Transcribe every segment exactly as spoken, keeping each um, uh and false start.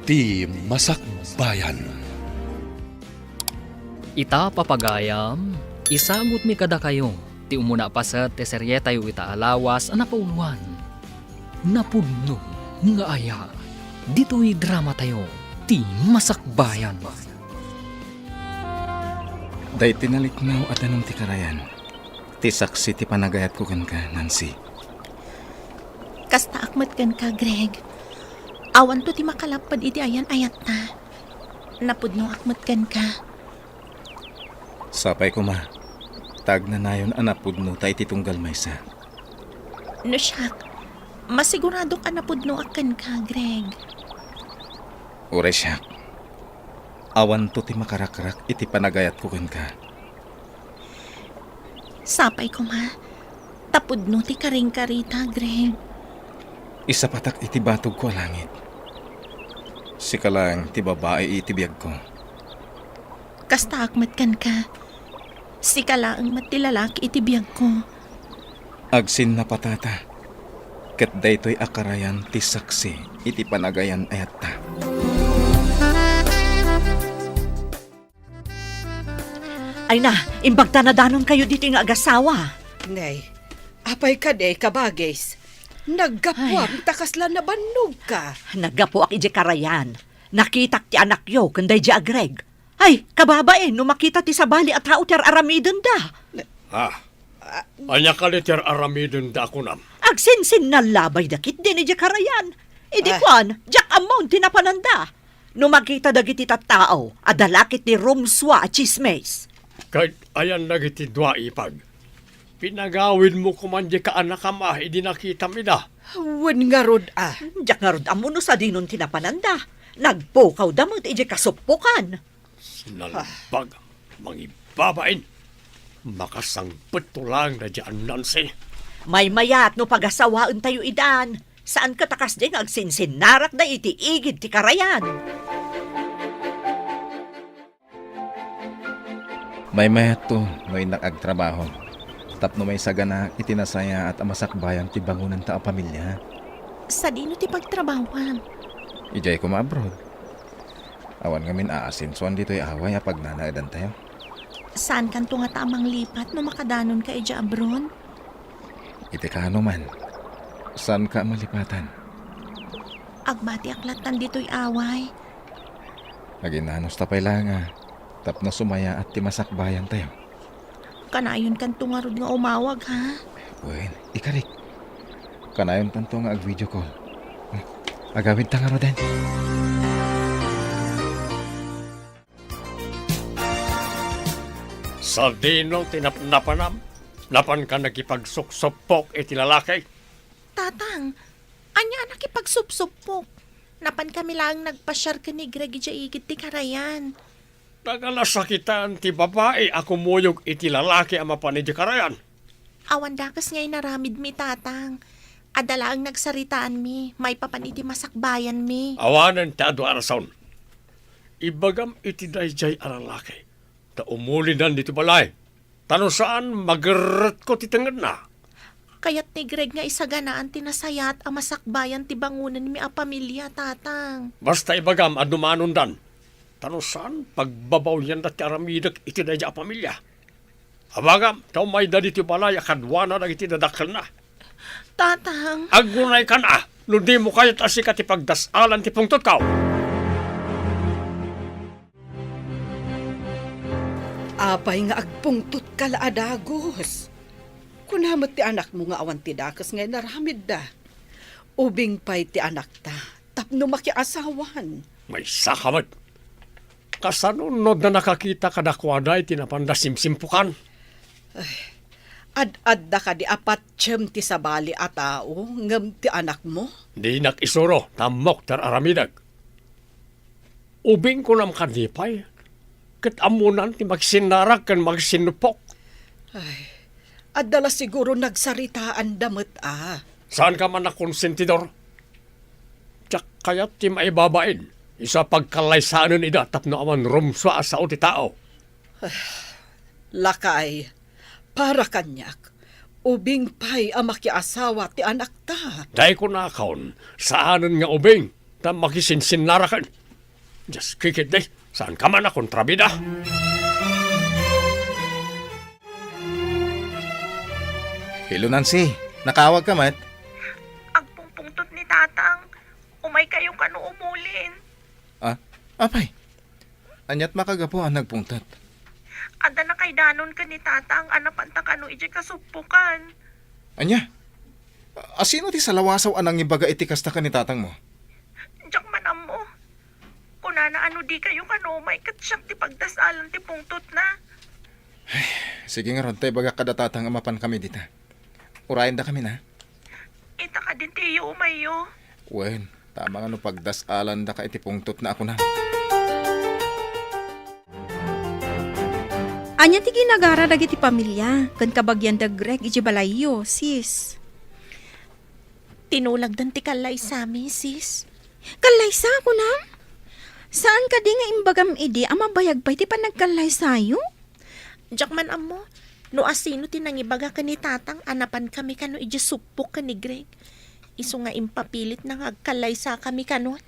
Ti Masakbayan. Ita, papagayam, isagutmi kadakayo ti umuna a paset ti serietayo ita a lawas a napauloan, Napudno nga Aya. Ditoy dramatayo, Ti Masakbayan. Daytoy naliknaw a danum ti karayan, ti saksi ti panagayatko kenka, Nancy. Kastaak met kenka, Greg. Awanto ti makalapped iti ayan-ayatta. Napudnoak met kenka. Sapay koma, ta agnanayon a napudnota iti tunggal maysa. No siak, masiguradok a napudnoak kenka, Greg. Uray siak, awanto ti makarakrak iti panagayatko kenka. Sapay koma, ta pudno ti karingkarita, Greg. Isapatak iti batogko a langit. Sika laeng ti babai iti biagko. Kastaak met kenka. Sika laeng met ti lalaki iti biagko. Agsinnapatata, ket daytoy a karayan ti saksi iti panagayan-ayatta. Ay na, imbagta na danonkayo ditoy nga agasawa. Nay, apay kadi, kabagis? Naggapuam Ay. ta kasla nabannogka. Naggapuak idiay karayan. Nakitak ti anakyo ken daydiay a Greg. Ay, kababain, no makita ti sabali a tao ti ar-aramidenda. Ah, ania kadi ti ar-aramidenda a kunam? Agsinsinnal labay da ketdin idiay karayan. Idi Ah. kuan, diak ammon ti napananda. No makita dagiti tattao, adda la ketdi rumsua a tsismis. Ket ayan dagiti dua ipag? Pinagawidmo koman diay kaanakam a idi nakitam ida. Wen ngarud a. Diak ngarud ammo no sadinon ti napananda. Nagpukawda met idiay kasuppokan. Nalbag, mangibabain. Makasangpetto laeng daydiay a Nancy. Maymayat no pagasawaentayo idan. Saan ket a kasdi nga agsinsinnarakda iti igid ti karayan. Maymayatto no innak agtrabaho, tapno maisaganaak iti nasayaat a masakbayan ti bangonenta a pamilia. Sadino ti pagtrabahoam? Idiay koma abroad. Awan ngamin aasensoan ditoy away a pagnanaedantayo. Saankanto ngata a manglipat no makadanonka idiay abroad? Iti kaano man, saanka a malipatan. Agbatiak lattan ditoy away. Aginanus ta pay laeng a tapno sumayaat ti masakbayantayo. Kanayonkanto ngarud nga umawag, ha? Wen, ikarik. Kanayontanto nga ag-video call. Agawidta ngaruden. Sadino ti napnapanam? Napanka nakipagsuksupok iti lalaki? Tatang, ania a nakipagsupsupok? Napankami laeng nagpasiar ken ni Greg idiay igid ti karayan. Naganasakitan ti babai a kumuyog iti lalaki a mapan idiay karayan. Awan dakes nga inaramidmi, Tatang. Adda laeng nagsaritaanmi maipapan iti masakbayanmi. Awanen ti adu a rason. Ibagam iti daydiay a lalaki, ta umulidan ditoy balay. Ta no saan, magerretko ti tengngedna. Kayat ni Greg nga isaganaan ti nasayaat a masakbayan ti bangonenmi a pamilia, Tatang. Basta ibagam a dumanondan. Ta no saan, pagbabawyanda ti aramidek iti daydiay a pamilia. Abagam, ta umayda ditoy balay a kaduana dagiti dadakkelna. Tatang. Agunaykan a, no dimo kayat a sika ti pagdas-alan ti pungtotko. Apay nga agpungtotka la a dagus? Kuna met ti anakmo nga awan ti dakes nga inaramidda. Ubing pay ti anakta tapno makiasawan. Maysaka met. Kasano no adda nakakita kadakuada iti napanda simsimpukan? Ay, ad-adda kadi a patiem ti sabali a tao ngem ti anakmo? Dinak isuro, ta ammok ti ar-aramidek. Ubing kunam kadi pay, ket ammonan ti maksinnarak ken maksinuppok. Ay, adda la siguro nagsaritaanda met a. Saanka man a konsentidor? Diak kayat ti maibabain, isu a pagkallaysaanen ida tapno awan rumsua a sao ti tao. Lakay, para kaniak, ubing pay a makiasawa ti anakta. Dayta kunakon, saanen nga ubing. Ta makisinsinnaraken. Dios, kikiddi, saan ka man a kontrabida? Hello, Nancy. Nakaawag ka met? Agpungpungtot ni Tatang. Umay kayo kano umulin. Ah, apay. Aniat makagapu a nagpungtot? Adda nakaidanon ken ni Tatang a napanta kano idiay kasuppokan. Ania? A-, asino ti salawasaw a nangibaga iti kasta ken ni Tatangmo? Diak man ammo. Kunana a no di kayo kano umay ket siak ti pagdas-alan ti pungtotna. Sige ngarud, ta ibagak kada Tatang a mapan kami dita. Urayen da kami na. Ita kadin ti iyo umayyo. Wen, tama nga no pagdas-alan da ka iti pungtotna a kunam. Ania ti ginagara dagiti pamilia ken kabagian da Greg idiay balayyo, sis? Tinulagdan ti kallaysami, sis. Kallaysa, kunam? Saan kadi nga imbagam idi a mabayag pay ti panagkallaysayo? Diak man ammo no asino ti nangibaga ken ni Tatang a napan kami kano idiay suppok ken ni Greg. Isu nga impapilitna nga agkallaysakami kano.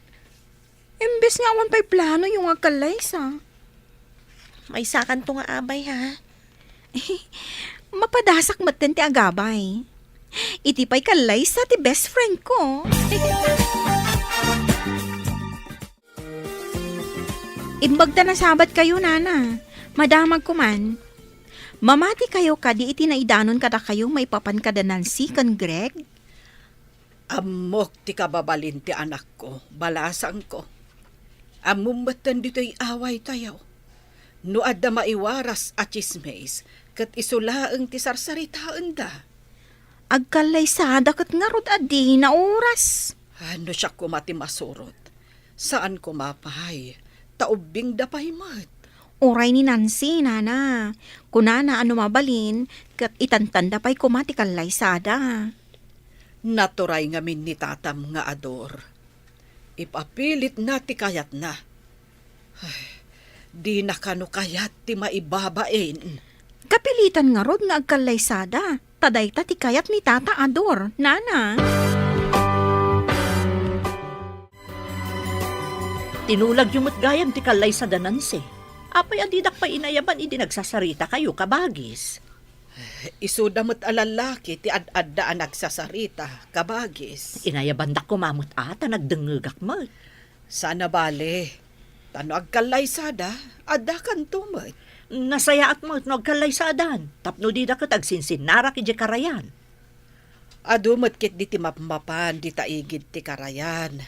Imbes nga awan pay planoyo nga agkallaysa. Maysakanto nga abay, ha? Mapadasak metten ti agabay. Iti pay kallaysa ti best friend ko. Imbag ta nasabat kayo, nana. Madamag ko man. Mamati kayo kadi iti naidanon kadakayo maipapan kada Nancy ken Greg? Ammok ti kababalin ti anakko, balasangko. Ammom metten ditoy awaytayo. No adda maiwaras a tsismis, ket isu laeng ti sarsaritaenda. Agkallaysada ket ngarud a dina oras. Ah, no siak koma ti masurot, saan koma pay, ta ubbingda pay met. Uray ni Nancy, nana. Kunana a no mabalin, ket itantanda pay koma ti kallaysada. Naturay ngamin ni tatam nga ador. Ipapilitna ti kayatna. Ay, dina kano kayat ti maibabain. Kapilitan ngarud nga agkallaysada, ta dayta ti kayat ni Tata Ador, nana. Tinulagyo met gayam ti kallaysada, Nancy. Apay a didak pay inayaban idi nagsasarita kayo, kabagis? Isuda met a lallaki ti ad-adda a nagsasarita, kabagis. Inayabandak koma met a ta nagdengngegak met. Saan a bale. Ta no agkallaysada, addakanto met. Nasayaat met no agkallaysadan, tapno dida ket agsinsinnarak idiay karayan. Adu met ketdi ti mapmapan dita igid ti karayan.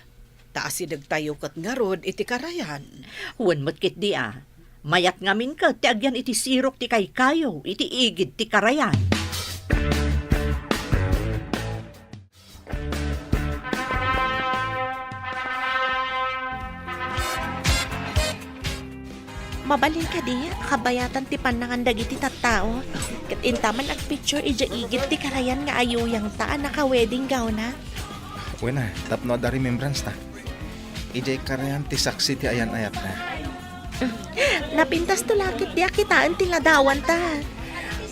Ta asidegtayo ket ngarud iti karayan. Wen met ketdi a, mayat ngamin ket ti agyan iti sirok ti kaykayo iti igid ti karayan. Mabalin kadi a kabayatan ti pannangan dagiti tattao, ket inta man agpicture idiay igid ti karayan nga ayuyangta a naka-wedding gown-na? Wen a, tapno adda remembrance ta. Idiay karayan ti saksi ti ayan-ayatna. Napintasto la ketdi a kitaen ti ladawanta.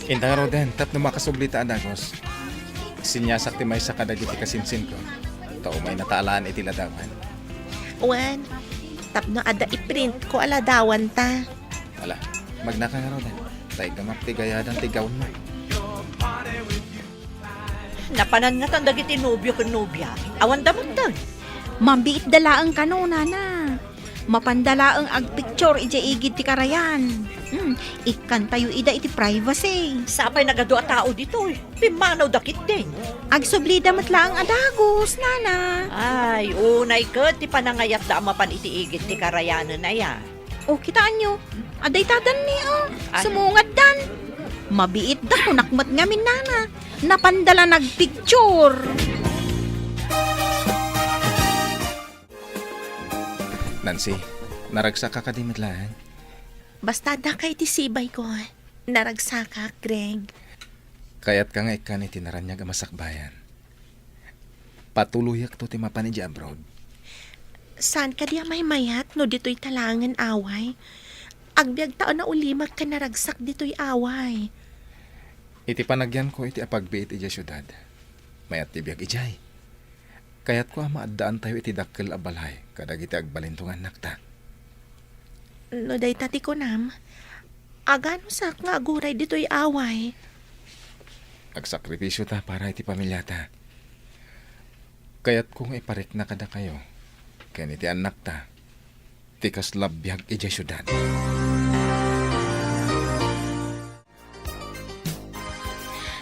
Inta ngaruden, tapno makasublita a dagus. Sinyasak ti maysa kadagiti kasinsinko. Ta umaynata alaan iti ladawan. Wen, tapno adda iprintko a ladawanta. Ala, magnaka ngaruden. Ta iggamak ti gayadan ti gownmo. Napanan ngatan dagiti nobio ken nobia. Awanda metten. Mabiitda laeng kano, nana. Mapanda laeng agpicture idiay igid ti karayan. Hmm, ikkantayo ida iti privacy. Sapay nagadu a tao ditoy. Pimmanawda ketdin. Agsublida met laeng a dagus, nana. Ay, unay ket ti panangayatda a mapan iti igid ti karayanen aya. O, kitaenyo, adda ita danni, o. Ay. Sumungaddan. Mabiitda, kunak met ngamin, nana. Napanda la nagpicture. Nancy, naragsakka kadi met laeng? Basta addaka iti sibayko, naragsakak, Greg. Kayatka nga ikkan iti naraniag a masakbayan. Patuloyakto ti mapan idiay abroad. Saan kadi a maymayat no ditoyta laengen away? Agbiagta a naulimek ken naragsak ditoy away. Iti panagyanko iti apagbiit idiay siudad, mayat ti biag idiay. Kayatko a maaddaantayo iti dakkel a balay kadagiti agbalinto nga annakta. No dayta ti kunam, aganusak nga aguray ditoy away. Agsakripisiota para iti pamiliata. Kayatko nga iparikna kadakayo ken iti annakta ti kasla biag idiay siudad.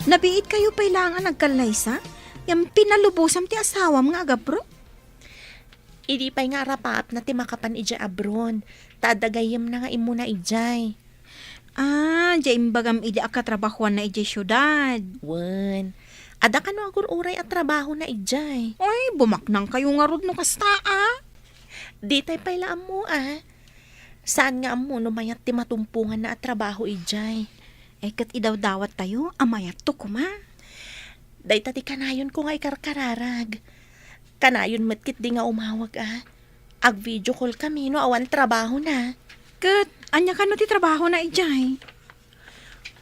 Nabiit kayo pay laeng a nagkallaysa? Ngem pinalubosam ti asawam nga agabroad? Idi pay nga arapaapna ti makapan idiay abroad, ta adda gayyemna nga immuna idiay. Ah, diay imbagam idi a katrabahoanna idiay siudad. Wen, adda kano agur-uray a trabahona idiay. Ay, bumaknang kayo ngarud no kasta, a. Ditay pay la ammo, a. Saan nga ammo no mayat ti matumponganna a trabaho idiay. Ay, ket idawdawattayo a mayatto koma. Dayta ti kanayonko nga ikarkararag. Kanayon met ketdi nga umawag, a. Ag-video call kami no awan trabahona. Ket ania kano ti trabahona idiay?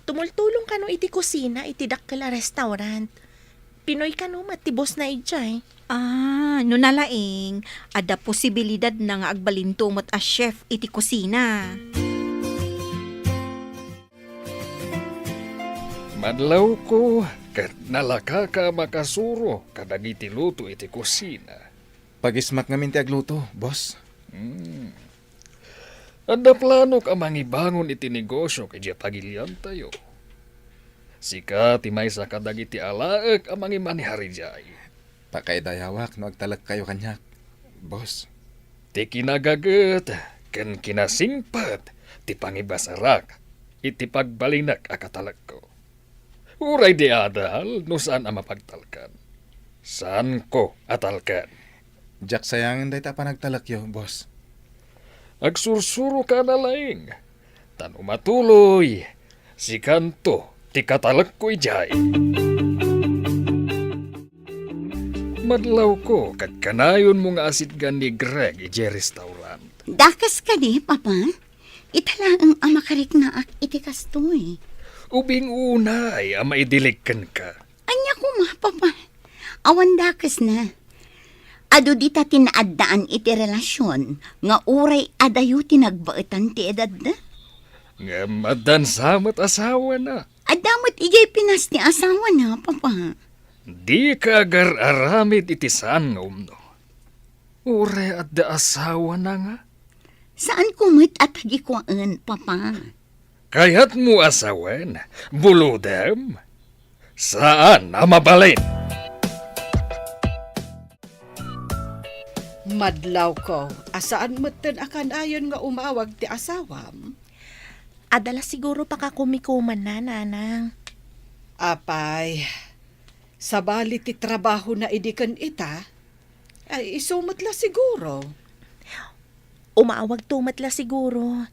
Tumultulong kano iti kusina iti dakkel a restaurant. Pinoy kano met ti bossna idiay. Ah, no nalaing, adda posibilidadna nga agbalinto met a chef iti kusina. Madlawko, ket nalakaka a makasuro kadagiti luto iti kusina. Pagismak ngamin ti agluto, boss. Hmm. Adda planok a mangibangon iti negosiok idiay pagiliantayo. Sika ti maysa kadagiti alaek a mangimanehar idiay. Pakaidayawak no agtalekkayo kaniak, boss. Ti kinagaget ken kinasingpet ti pangibasarak iti pagbalinek a katalekko. Uray di adal no saan a mapagtalkan. Saanko a talkan. Diak sayangen dayta a panagtalekyo, boss. Agsursuroka a nalaing. Tan umatuloy, sikanto ti katalekko idiay. Madlawko, ket kanayonmo nga asitgan ni Greg idiay restaurant. Dakes kadi, Papa? Ita laeng a makariknaak iti kastoy. Ubing unay a maidilig kenka. Ania koma, Papa? Awan dakesna. Adu dita ti naaddaan iti relasion nga uray adayo ti nagbaetan ti edadda. Ngem addan sa met asawana. Adda met idiay Pinas ti asawana, Papa. Dika agar-aramid iti saan nga umno. Uray adda asawana nga? Saanko met a tagikuaen, Papa. Kayatmo a sawen, bulodem? Saan a mabalin. Madlawko, a saan metten a kanayon nga umawag ti asawam? Adda la siguro pakakumikumanna, Nanang. Apay, sabali ti trabahona idi ken ita? Ay, isu met la siguro. Umawagto met la siguro.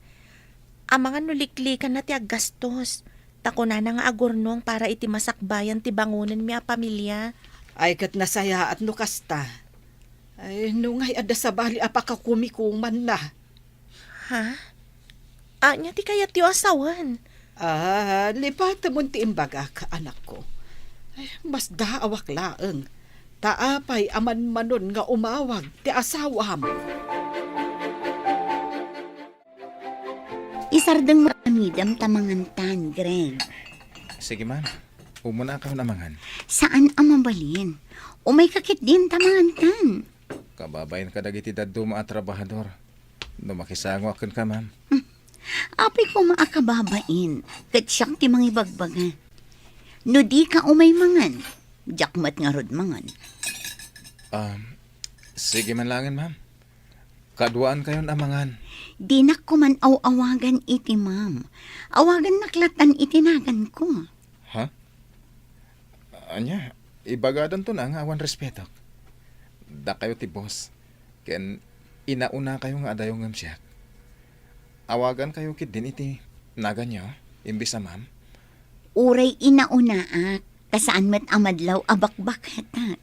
Amangan no liklikanna ti aggastos, ta kunana nga agurnong para iti masakbayan ti bangonenmi a pamilia. Ay, ket nasayaat no kasta. Ay, no ngay adda sabali a pakakumikumanna. Ha? Ania ti kayatyo a sawen? Ah, lipatemon ti imbagak, anakko. Ay, masdaawak laeng. Ta apay a manmanon nga umawag ti asawam? Isardeng mo amidem ta mangantan, Greg. Sige, ma'am. Umuna kayon a mangan. Saan a mabalin. Umayka ketdin ta mangantan. Kababain kadagiti dadduma a trabahador. No makisangoak kenka, ma'am. Hmm. Apay koma a kababain, ket siak ti mangibagbaga. No dika umay mangan, diak met ngarud mangan. Um, sige man laengen, ma'am. Kaduaan kayon a mangan. Dinak koman aw-awagan iti ma'am. Awagannak latan iti naganko. Ha? Ania, ibagadanto na nga awan respetok. Dakayo ti boss, ken inaunakayo nga adayo ngem siak. Awagankayo ketdin iti naganyo, imbes a ma'am. Uray inaunaak, ta saan met a madlaw a bakbaketak.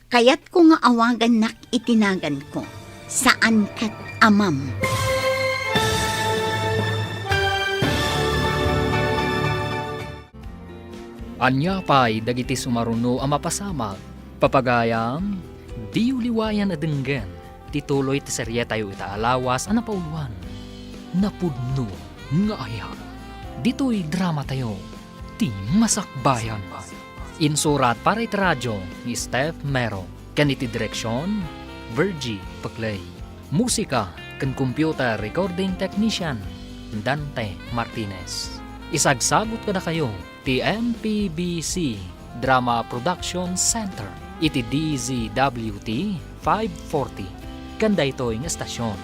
Kayatko nga awagannak iti naganko, saan ket a ma'am. Ania pay dagiti sumaruno a mapasamak? Papagayam, Diyo liwayan a denggen ti tuloy ti serietayo ita a lawas a napauluan, Napudno nga Ayat. Ditoy dramatayo, Ti Masakbayan. Insurat para iti radio ni Steph Mero, ken iti direksion, Virgie Peclay. Musika ken computer recording technician, Dante Martinez. Isagsagut kadakayo ti M P B C Drama Production Center iti D Z W T five forty, ken daytoy nga estasion,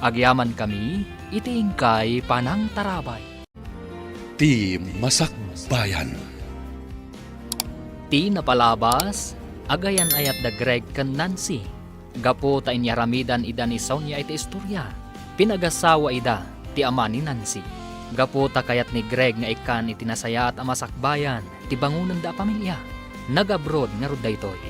agyamankami iti inkay panangtarabay. Ti Masakbayan. Ti napalabas, agayan-ayat da Greg ken Nancy. Gapu ta inyaramidan ida ni Sonia iti istoria, pinagasawa ida ti ama ni Nancy. Gapu ta kayat ni Greg nga ikkan iti nasayaat a masakbayan ti bangonenda a pamilia, nag-abroad ngarud daytoy.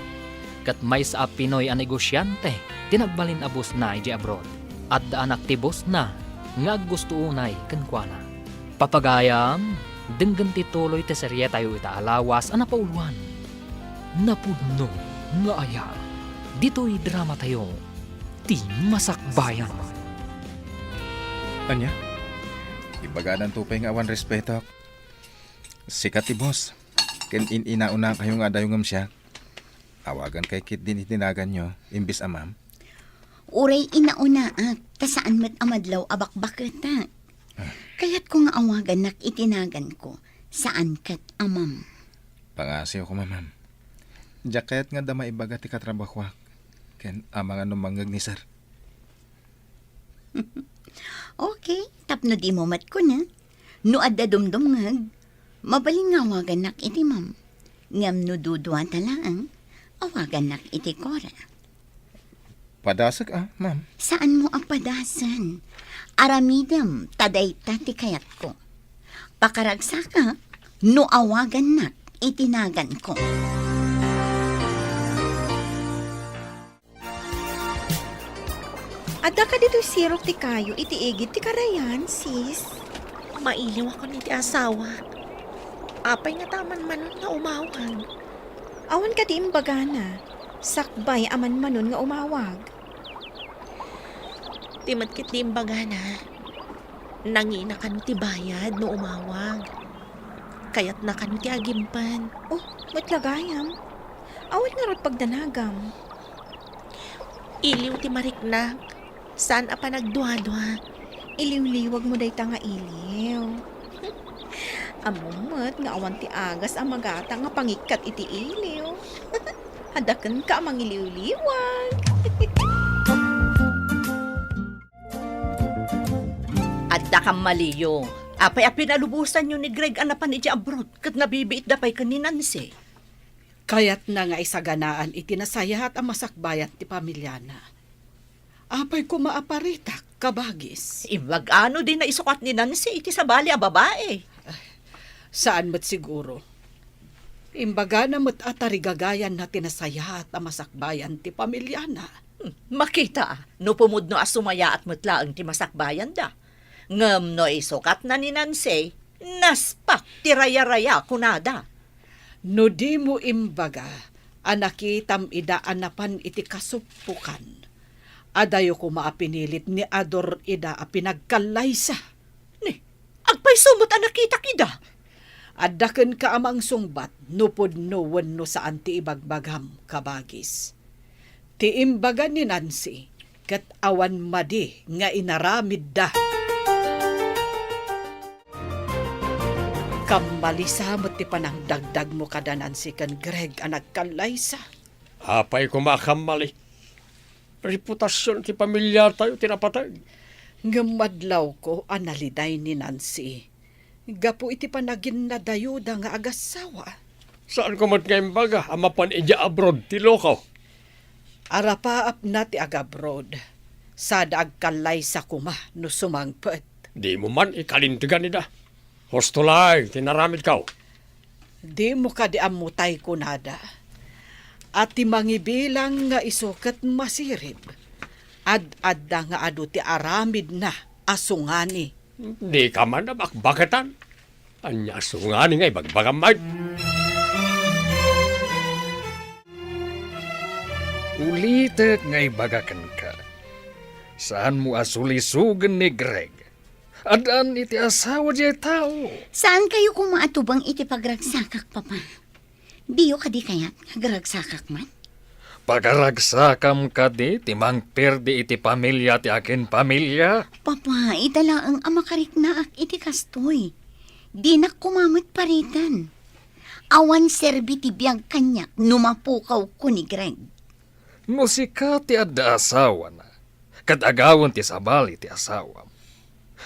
Ket maysa a Pinoy a negosiante ti nagbalin a boss-na idiay abroad. Adda anak ti boss-na nga aggusto unay kenkuana. Papagayam, denggen ti tuloy ti serietayo ita a lawas a napauluan, Napudno nga Ayat. Ditoy dramatayo, Ti Masakbayan. Ania? Ibagadanto pay nga awan respeto. Sika ti boss, ken in-inaunakayo nga adayo ngem siak. Awagankayo ketdi iti naganyo, imbes a ma'am. Uray inaunaak, ta saan met a madlaw a bakbaketak. Ah. Kayatko nga awagannak iti naganko, saan ket a ma'am. Pangasiwko, ma'am. Diak kayat nga adda maibaga ti katrabahoak, ken amangan no mangngeg ni sir. Okay, tapno dimo met kuna. No adda dumdumngeg, mabalin nga awagannak iti ma'am. Ngem no duduata laeng, awagannak iti Cora. Padasek a, ma'am. Saanmo a padasen. Aramidem ta dayta ti kayatko. Pakaragsaka no awagannak iti naganko. Adda kadi toy sirok ti kayo iti igid ti karayan, sis? Mailiwakon iti asawa. Apay ngata a manmanon nga umawag? Awan kadi imbagana. Sakbay a manmanon nga umawag. Ti met ketdi imbagana, nangina kano ti bayad no umawag. Kayatna kano ti agimpen. Oh, met la gayam. Awan ngarud pagdanagam. Iliw ti mariknak. Saan a panagduadua. Iliwliwagmo dayta nga iliw. Ammom met nga awan ti agas a magata nga pangikkat iti iliw. Adda kenka a mangiliwliwag. Adda kammaliyo. Apay a pinalubosanyo ni Greg a napan idiay abroad ket nabibiitda pay ken ni Nancy? Kayatna nga isaganaan iti nasayaat a masakbayan ti pamiliana. Apay koma a paritak, kabagis? Imbag-ano di naisukat ni Nancy iti sabali a babae? Saan met siguro. Imbagana met a tarigagayanna ti nasayaat a masakbayan ti pamiliana. Hmm, makita, no pumudno a sumayaat met laeng ti masakbayanda. Ngem no isukatna ni Nancy, naspak ti rayaraya, kunada. No dimo imbaga a nakitam ida a napan iti kasuppokan, adayo koma a pinilit ni Ador ida a pinagkallaysa. Ni, agpayso met a nakitak ida? Adda kenka a mangsungbat no pudno wenno saan ti ibagbagam, kabagis. Ti imbaga ni Nancy, ket awan madi nga inaramidda. Kammalisa met ti panangdagdagmo kada Nancy ken Greg a nagkallaysa. Apay koma a kammali? Reputasion ti pamiliatayo ti napateg. Ngem madlawko a naliday ni Nancy gapu iti panaginnadayuda nga agassawa. Saanko met nga imbaga a mapan idiay abroad ti loko? Arapaapna ti agabroad, sada agkallaysa koma no sumangpet. Dimo man ikalintegan ida. Husto laeng ti naramidko. Dimo kadi ammo tay kunada a ti mangibilang nga isu ket masirib, ad-adda nga adu ti aramidna a sungani. Dika man a bakbaketan. Ania a sungani nga ibagbagam met? Ulitek nga ibaga kenka, saanmo a sulisogen ni Greg. Addaan iti asawa diay tao. Saan kayo koma a tubeng iti pagragsakak, Papa? Diyo kadi kayat nga agragsakak man? Pagaragsakam kadi ti mangperdi iti pamilia ti akin pamilia? Papa, ita laeng a makariknaak iti kastoy. Dinak koma met pariten. Awan serbi ti biag kaniak no mapukawko ni Greg. No sika ti adda asawana, ket agawen ti sabali ti asawam,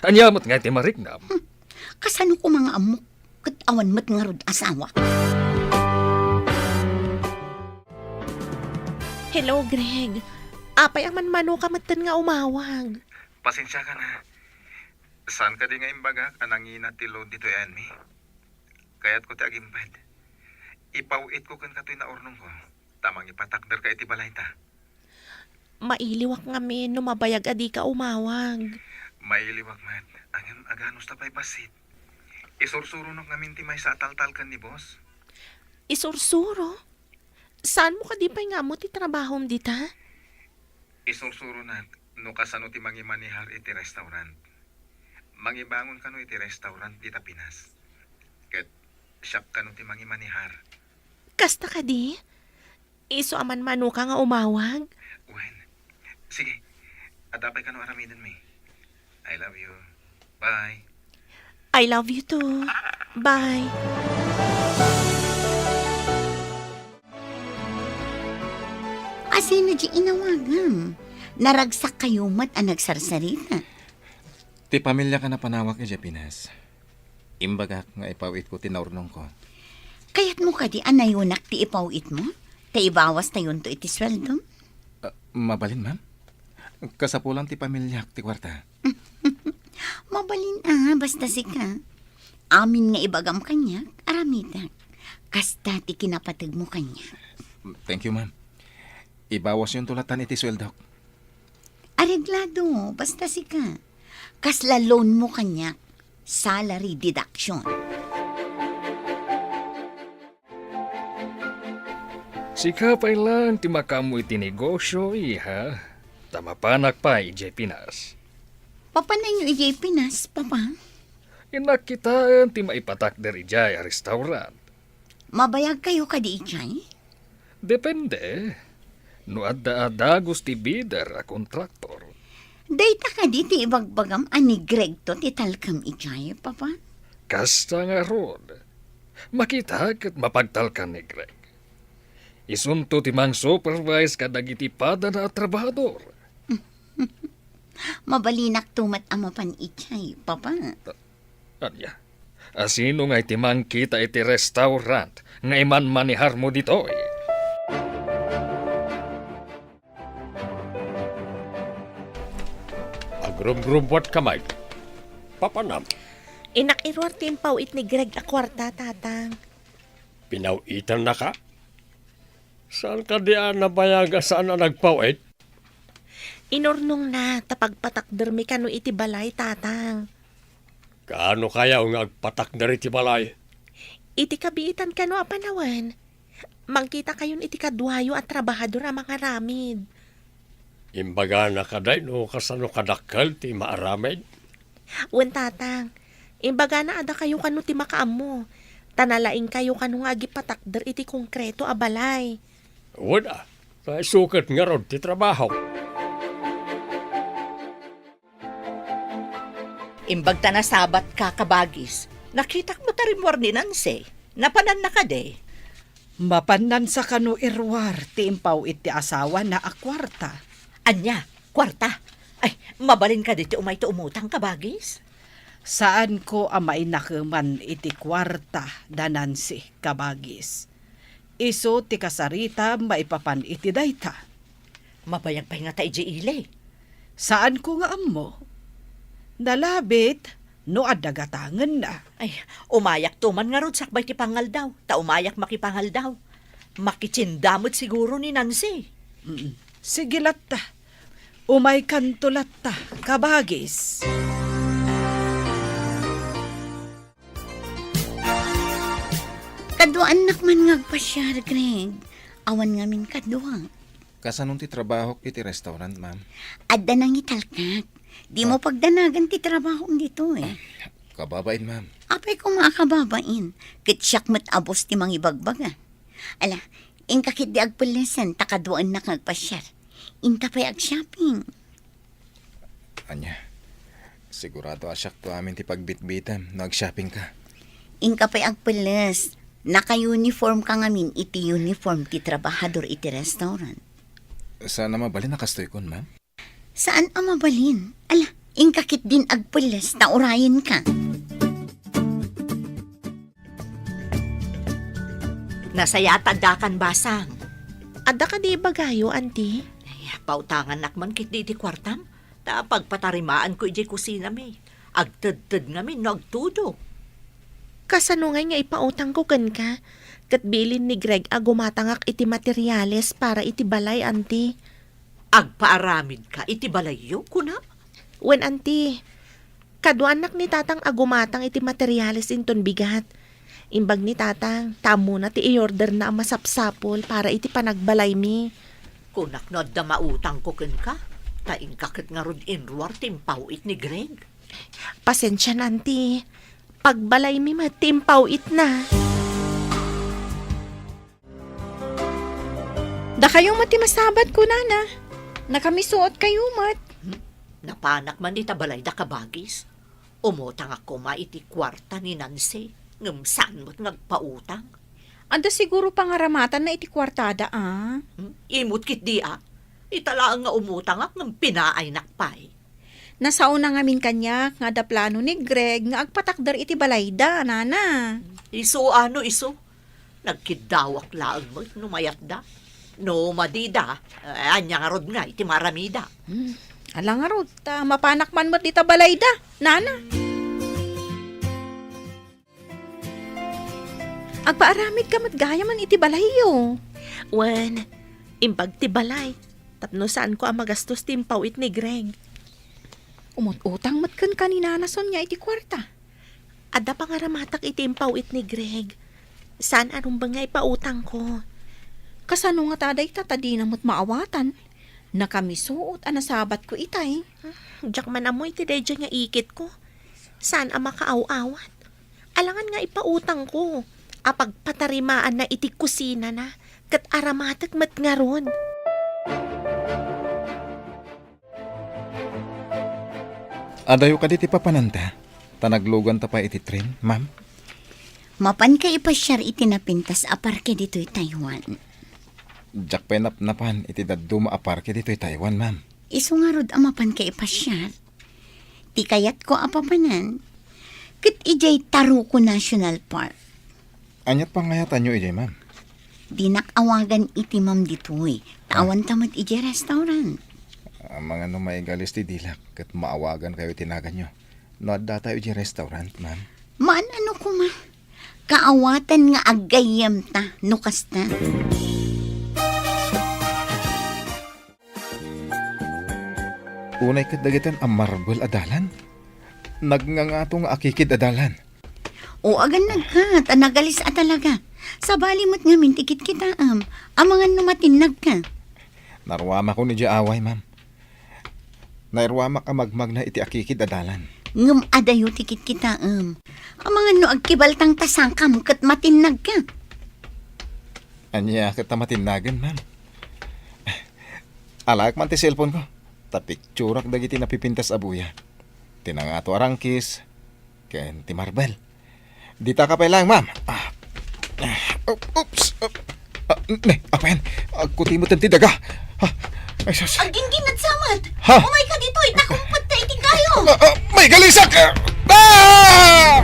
ania met ngay ti mariknam? Hmm. Kasano koma nga ammok ket awan met ngarud asawa? Hello, Greg. Apay a manmanoka metten nga umawag? Pasensiaka na. Saan kadi nga imbagak a nangina ti load ditoy ayanmi? Kayatko ti agimped. Ipaw-itko kenka toy naurnongko, ta mangipatakderka iti balayta. Mailiwak ngamin no mabayag a dika umawag. Mailiwak met, ngem aganusta pay bassit. Isursuronok ngamin ti maysa a taltal ken ni boss. Isursuro? Saanmo kadi pay nga ammo ti trabahom dita? Isursuronak no kasano ti mangimanehar iti restaurant. Mangibangon kano iti restaurant dita Pinas. Ket siak kano ti mangimanehar. Kasta kadi? Isu a manmanoka nga umawag? Wen. Sige. Adda pay kano aramidenmi. I love you. Bye. I love you too. Bye. Asino di inawagam? Naragsak kayo met a nagsarsarita. Ti pamiliak a napanawak idiay Pinas. Imbagak nga ipaw-itko ti naurnongko. Kayatmo kadi a nayunak ti ipaw-itmo? Ta ibawastayonto iti sueldom? Ah, mabalin, ma'am. Kasapulan ti pamiliak ti kuarta. Mabalin a, basta sika. Amin nga ibagam kaniak, aramidak. Kasta ti kinapategmo kaniak. Thank you, ma'am. Ibawasyonto latan iti sueldok. Areglado, basta sika. Kasla loan mo kaniak, salary deduction. Sika pay laeng ti makaammo iti negosio, iha. Ta mapanak pay idiay Pinas. Papananyo idiay Pinas, Papa? Innak kitaen ti maipatakder idiay a restaurant. Mabayag kayo kadi idiay? Depende. No adda a dagus ti bidder a kontraktor. Dayta kadi ti ibagbagam a ni Gregto ti talkem idiay, Papa? Kasta ngarud. Makita ket mapagtalkan ni Greg. Isunto ti mang-supervise kadagiti padana a trabahador. Mabalinakto met a mapan idiay, Papa. Ania, asino nga iti mangkita iti restaurant nga imanmaneharmo ditoy? Agrumrumbuat ka, Mike. Papanam? Innak iruar ti impaw-it ni Greg a kuarta, Tatang. Pinaw-itannaka? Saan kadi a nabayag a saan a nagpaw-it? Inurnongna ta pagpatakdermi kano iti balay, Tatang. Kaano kayaw nga agpatakder iti balay? Iti kabiitan kano a panawen, mangkita kayon iti kaduayo a trabahador a mangaramid. Imbagana kadi no kasano kadakkel ti maaramid? Wen, Tatang. Imbagana a dakayo kano ti makaammo, ta nalaingkayo kano nga agipatakder iti konkreto a balay. Wen a, ta isu ket ngarud ti trabahok. Imbag ta nasabatka, kabagis, nakitak met a rimmuar ni Nancy. Napananna kadi? Mapan Nancy kano iruar ti impaw-it ti asawana a kuarta. Ania? Kuarta? Ay, mabalin kadi ti umayto umutang, kabagis? Saanko a mainakeman iti kuarta da Nancy, kabagis. Isu ti kasaritam maipapan iti dayta. Mabayag pay ngata idiay ili? Saanko nga ammo. Nalabit no adda gatangenna. Ay, umayakto man ngarud sakbay ti pangaldaw, ta umayak makipangaldaw. Makitienda met siguro ni Nancy. Mm. Sige latta. Umaykanto latta, kabagis. Kaduaannak man nga agpasiar, Greg. Awan ngamin kadua. Kasano ti trabahok iti restaurant, ma'am? Adda nangitalkak. Dimo Ah. pagdanagan ti trabahom ditoy. Kababain, ma'am. Apay koma a kababain, ket siak met a boss ti mangibagbaga. Ala, inka ketdi agpellesen ta kaduaennak nga agpasiar. Inta pay agshopping. Ania, sigurado a siakto amin ti pagbitbitem no agshoppingka. Inka pay agpelles. Naka-uniformka ngamin iti uniform ti trabahador iti restaurant. Saan a mabalin a kastoykon, ma'am? Saan a mabalin? Ala, inka ketdin agpelles ta urayenka. Nasayaat addakan, basang. Adda kadi ibagayo, anti? Ay, pautangannak man ketdi iti kuartam. Ta pagpatarimaanko idiay kusinami. Agtedted ngamin no agtudok. Kasano ngay nga ipautangko kenka? Ket bilin ni Greg a gumatangak iti materiales para iti balay, anti. Agpaaramidka iti balayyo, kuna? Wen, anti. Kaduanak ni Tatang a gumatang iti materiales inton bigat. Imbag ni Tatang, ta ammona ti i-orderna a masapsapul para iti panagbalaymi. Kunak no adda mautangko kenka, ta inka ket ngarud inruar ti impaw-it ni Greg. Pasensian, anti. Pagbalaymi met ti impaw-itna. Dakayo met ti masabat, kunana. Nakamisuot kayo met. Hmm? Napanak man ita balayda, kabagis. Umutangak koma iti kuarta ni Nancy, ngem saan met nga agpautang. Adda siguro pangaramatanna iti kuartada, a? Hmm? Imot ketdi, a? Ita laeng nga umutangak ngem pinaaynak pay. Nasaona ngamin kaniak nga adda plano ni Greg nga agpatakder iti balayda, nana. Isu a no isu? Nagkiddawak laeng met no mayatda. No madida, eh, ania ngarud ngay ti maaramida? Hmm, ala ngarud, ta mapanak man met dita balayda, nana. Agpaaramidka met gayamen iti balayyo. Wen, imbag ti balay, tapno saanko a magastos ti impaw-it ni Greg. Umut-utang met kenka ni Nana Sonia iti kuarta. Adda pangaramatak iti impaw-it ni Greg. Saan a rumbeng nga ipautangko. Kasano ngata dayta ta dina met maawatan? Nakamisuot a nasabatko itay. Ah, diak man ammo iti daydiay nga ikitko. Saan a makaaw-awat. Alangan nga ipautangko a pagpatarimaanna iti kusinana, ket aramatek met ngarud. Adayo kadi ti papananta, ta nagluganta pay iti tren, ma'am? Mapanka ipasiar iti napintas a parke ditoy Taiwan. Diak pay napnapan iti dadduma a parke ditoy Taiwan, ma'am. Isu ngarud a mapanka ipasiar. Ti kayatko a papanan, ket idiay Taruco National Park. Ania't pangayatanyo idiay, ma'am? Dinak awagan iti ma'am ditoy. Ta Ah. awanta met idiay restaurant. Amangan no maigalis ti dilak, ket maawagankayo iti naganyo. No addatayo idiay restaurant, ma'am? Maan-ano koma. Kaawatan nga aggayyemta no kasta. Unay ket dagiti a marbel a dalan. Nagngangato nga akikid a dalan. O, agannagka, ta nagalis a talaga. Sabali met ngamin ti kitkitaem. Amangan no matinnagka. Naruamakon idiay away, ma'am. Nairuamak a magmagna iti akikid a dalan. Ngem adayo ti kitkitaem. Amangan no agkibaltang ta sakam ket matinnagka. Ania ket ta matinnagen, ma'am? Alaek man ti cellphone ko. Ta picturak dagiti napipintas a buya. Ti nangato a rangkis, ken ti marbel. Ditaka pay laeng, ma'am. Ah. Ah, op-, oops. Op-, ah, ne, apayan. Agkuti met ti daga. Ah, ay, sus. Aggingginnad sa met. Ha? Umayka ditoy, ta kumpet ta iti kayo. Ah, ah, maigalisak! Ah!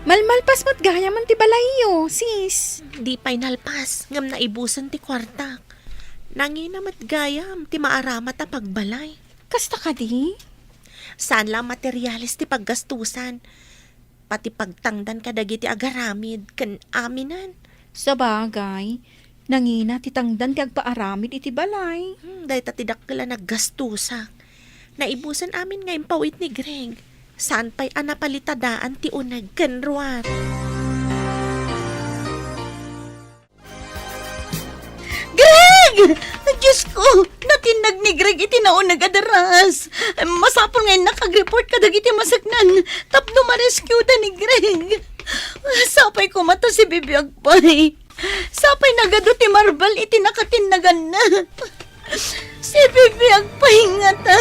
Malmalpas met gayamen ti balayyo, sis. Di pay nalpas, ngem naibusen ti kuartak. Nangina met gayam ti maaramat a pagbalay. Kasta kadi? Saan la a materiales ti paggastusan. Pati pagtangdan kadagiti agaramid ken aminen. Sabagay, nangina ti tangdan ti agpaaramid iti balay. Hmm, dayta ti dakkel a naggastusak. Naibusen amin nga impaw-it ni Greg. Saan pay a napalitadaan ti uneg ken ruar. Diyos ko, natinnag ni Greg iti nauneg a deras. Masapul nga innak agreport kadagiti maseknan tapno ma-rescueda ni Greg. Sapay koma ta sibibiag pay. Sapay nagadu ti marbel iti nakatinnaganna. Sibibiag pay ngata.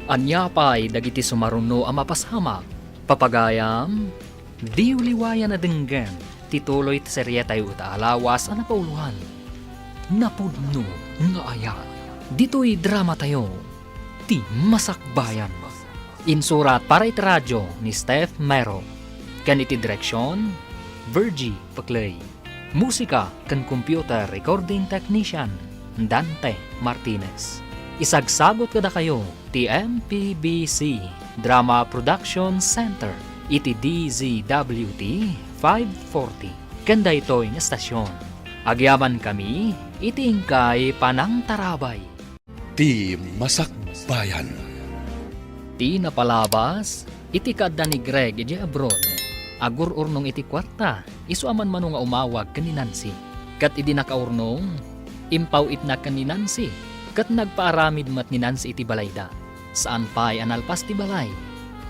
Ania pay dagiti sumaruno a mapasamak? Papagayam, diyo liwayan a denggen ti tuloy ti serietayo ita a lawas a napauloan, Napudno nga Ayat. Ditoy dramatayo, Ti Masakbayan. Insurat para iti radio ni Steph Mero, ken iti direksion, Virgie Peclay. Musika ken computer recording technician, Dante Martinez. Isagsagut kadakayo ti M P B C Drama Production Center iti D Z W T five forty ken daytoy nga estasion. Agyamankami iti inkay panangtarabay. Ti Masakbayan. Ti napalabas, iti kaadda ni Greg idiay abroad, agur-urnong iti kuarta, isu a manmano nga umawag ken ni Nancy. Ket idi nakaurnong, impaw-itna ken ni Nancy, ket nagpaaramid met ni Nancy iti balayda. Saan pay a nalpas ti balay,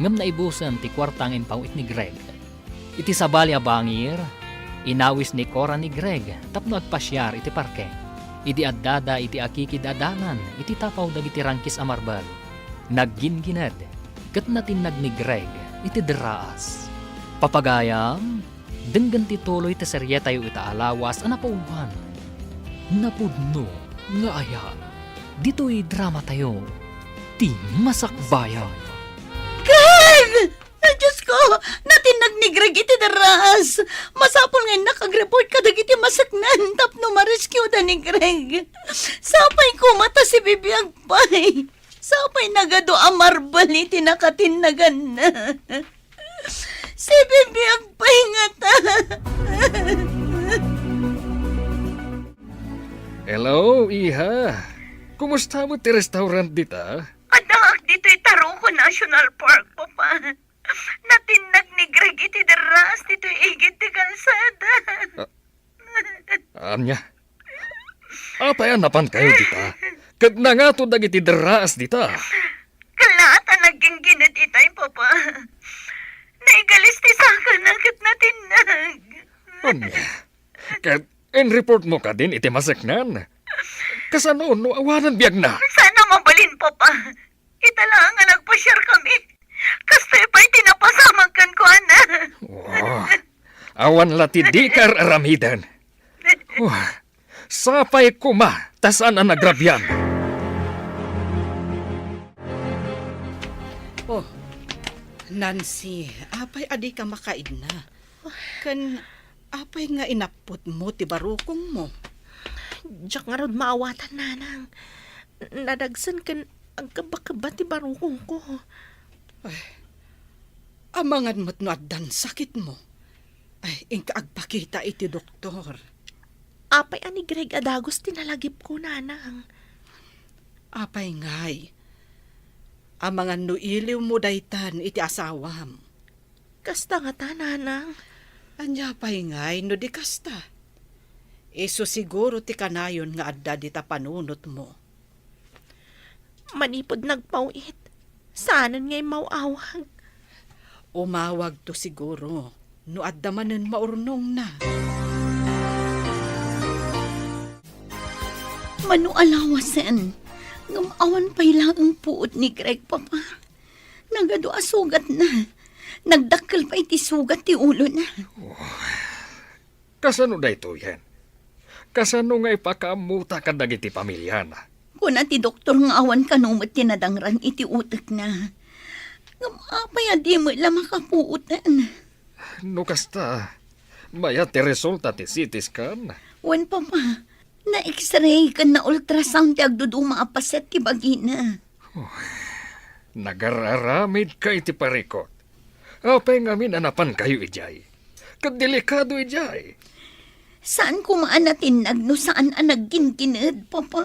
ngem naibusen ti kuarta nga impaw-it ni Greg. Iti sabali a bangir, inawis ni Cora ni Greg tapno agpasiar iti parke. Idi addada iti akikid a dalan iti tapaw dagiti rangkis a marbel, naggingined ket natinnag ni Greg iti derraas. Papagayam, denggen ti tuloy ti serietayo ita a lawas a napauloan, Napudno nga Ayat. Ditoy dramatayo, Ti Masakbayan. Greg! Ay, Diyos ko! Natinnag ni Greg iti derraas! Masapul nga innak agreport kadagiti maseknan tapno ma-rescueda ni Greg. Sapay koma ta sibibiag pay. Sapay nagadu a marbel iti nakatinnaganna. Sibibiag pay ngata. Hello, iha. Kumusta met ti restaurant dita? Addaak ditoy Taruco National Park, Papa. Natinnag ni Greg iti derraas ditoy igid ti kalsada. Ah, ania? Apay a napankayo dita? Ket nangato dagiti derraas dita? Kalaat a naggingined itay, Papa. Naigalis ti sakana ket natinnag. Ania? Ket inreport mo kadin iti maseknan? Kasano no awanan biagna? Saan a mabalin, Papa. Ita laeng nga nagpasiar kami. Kastoy pay ti napasamak kenkuana. Oh, awan la ti dika ar-aramiden. Oh, sapay koma ta saan a nagrabian. Oh, Nancy, apay a dika makaidna? Ken apay nga inapputmo ti barukongmo? Diak ngarud maawatan, Nanang. Nadagsen ken agkebba-kebba ti barukongko. Ay, amangan met no addan sakitmo. Ay, inka agpakita iti doktor. Apay a ni Greg a dagus ti nalagipko, Nanang? Apay ngay? Amangan no iliwmo daytan iti asawam. Kasta ngata, Nanang. Ania pay ngay no di kasta? Isu siguro ti kanayon nga adda dita panunotmo. Manipud nagpaw-it, saanen nga immaw-awag. Umawagto siguro no adda manen maurnongna. Mano a lawasen, ngem awan pay laeng puot ni Greg, Papa. Nagadu a sugatna. Nagdakkel pay ti sugat ti ulona. Kasano daytoyen? Kasano nga ipakaammota kadagiti pamiliana? Kuna ti doktor nga awan kano met ti nadangran iti utekna. Ngem apay a di met la makapuoten? No kasta, mayat ti resulta ti C T scan? Wen, Papa. Na-X-ray ken na-ultrasound ti agduduma a paset ti bagina. Oh, nagar-aramidka iti parikut. Apay ngamin a napankayo idiay? Ket delikado idiay. Saan koma a natinnag no saan a naggingined, Papa.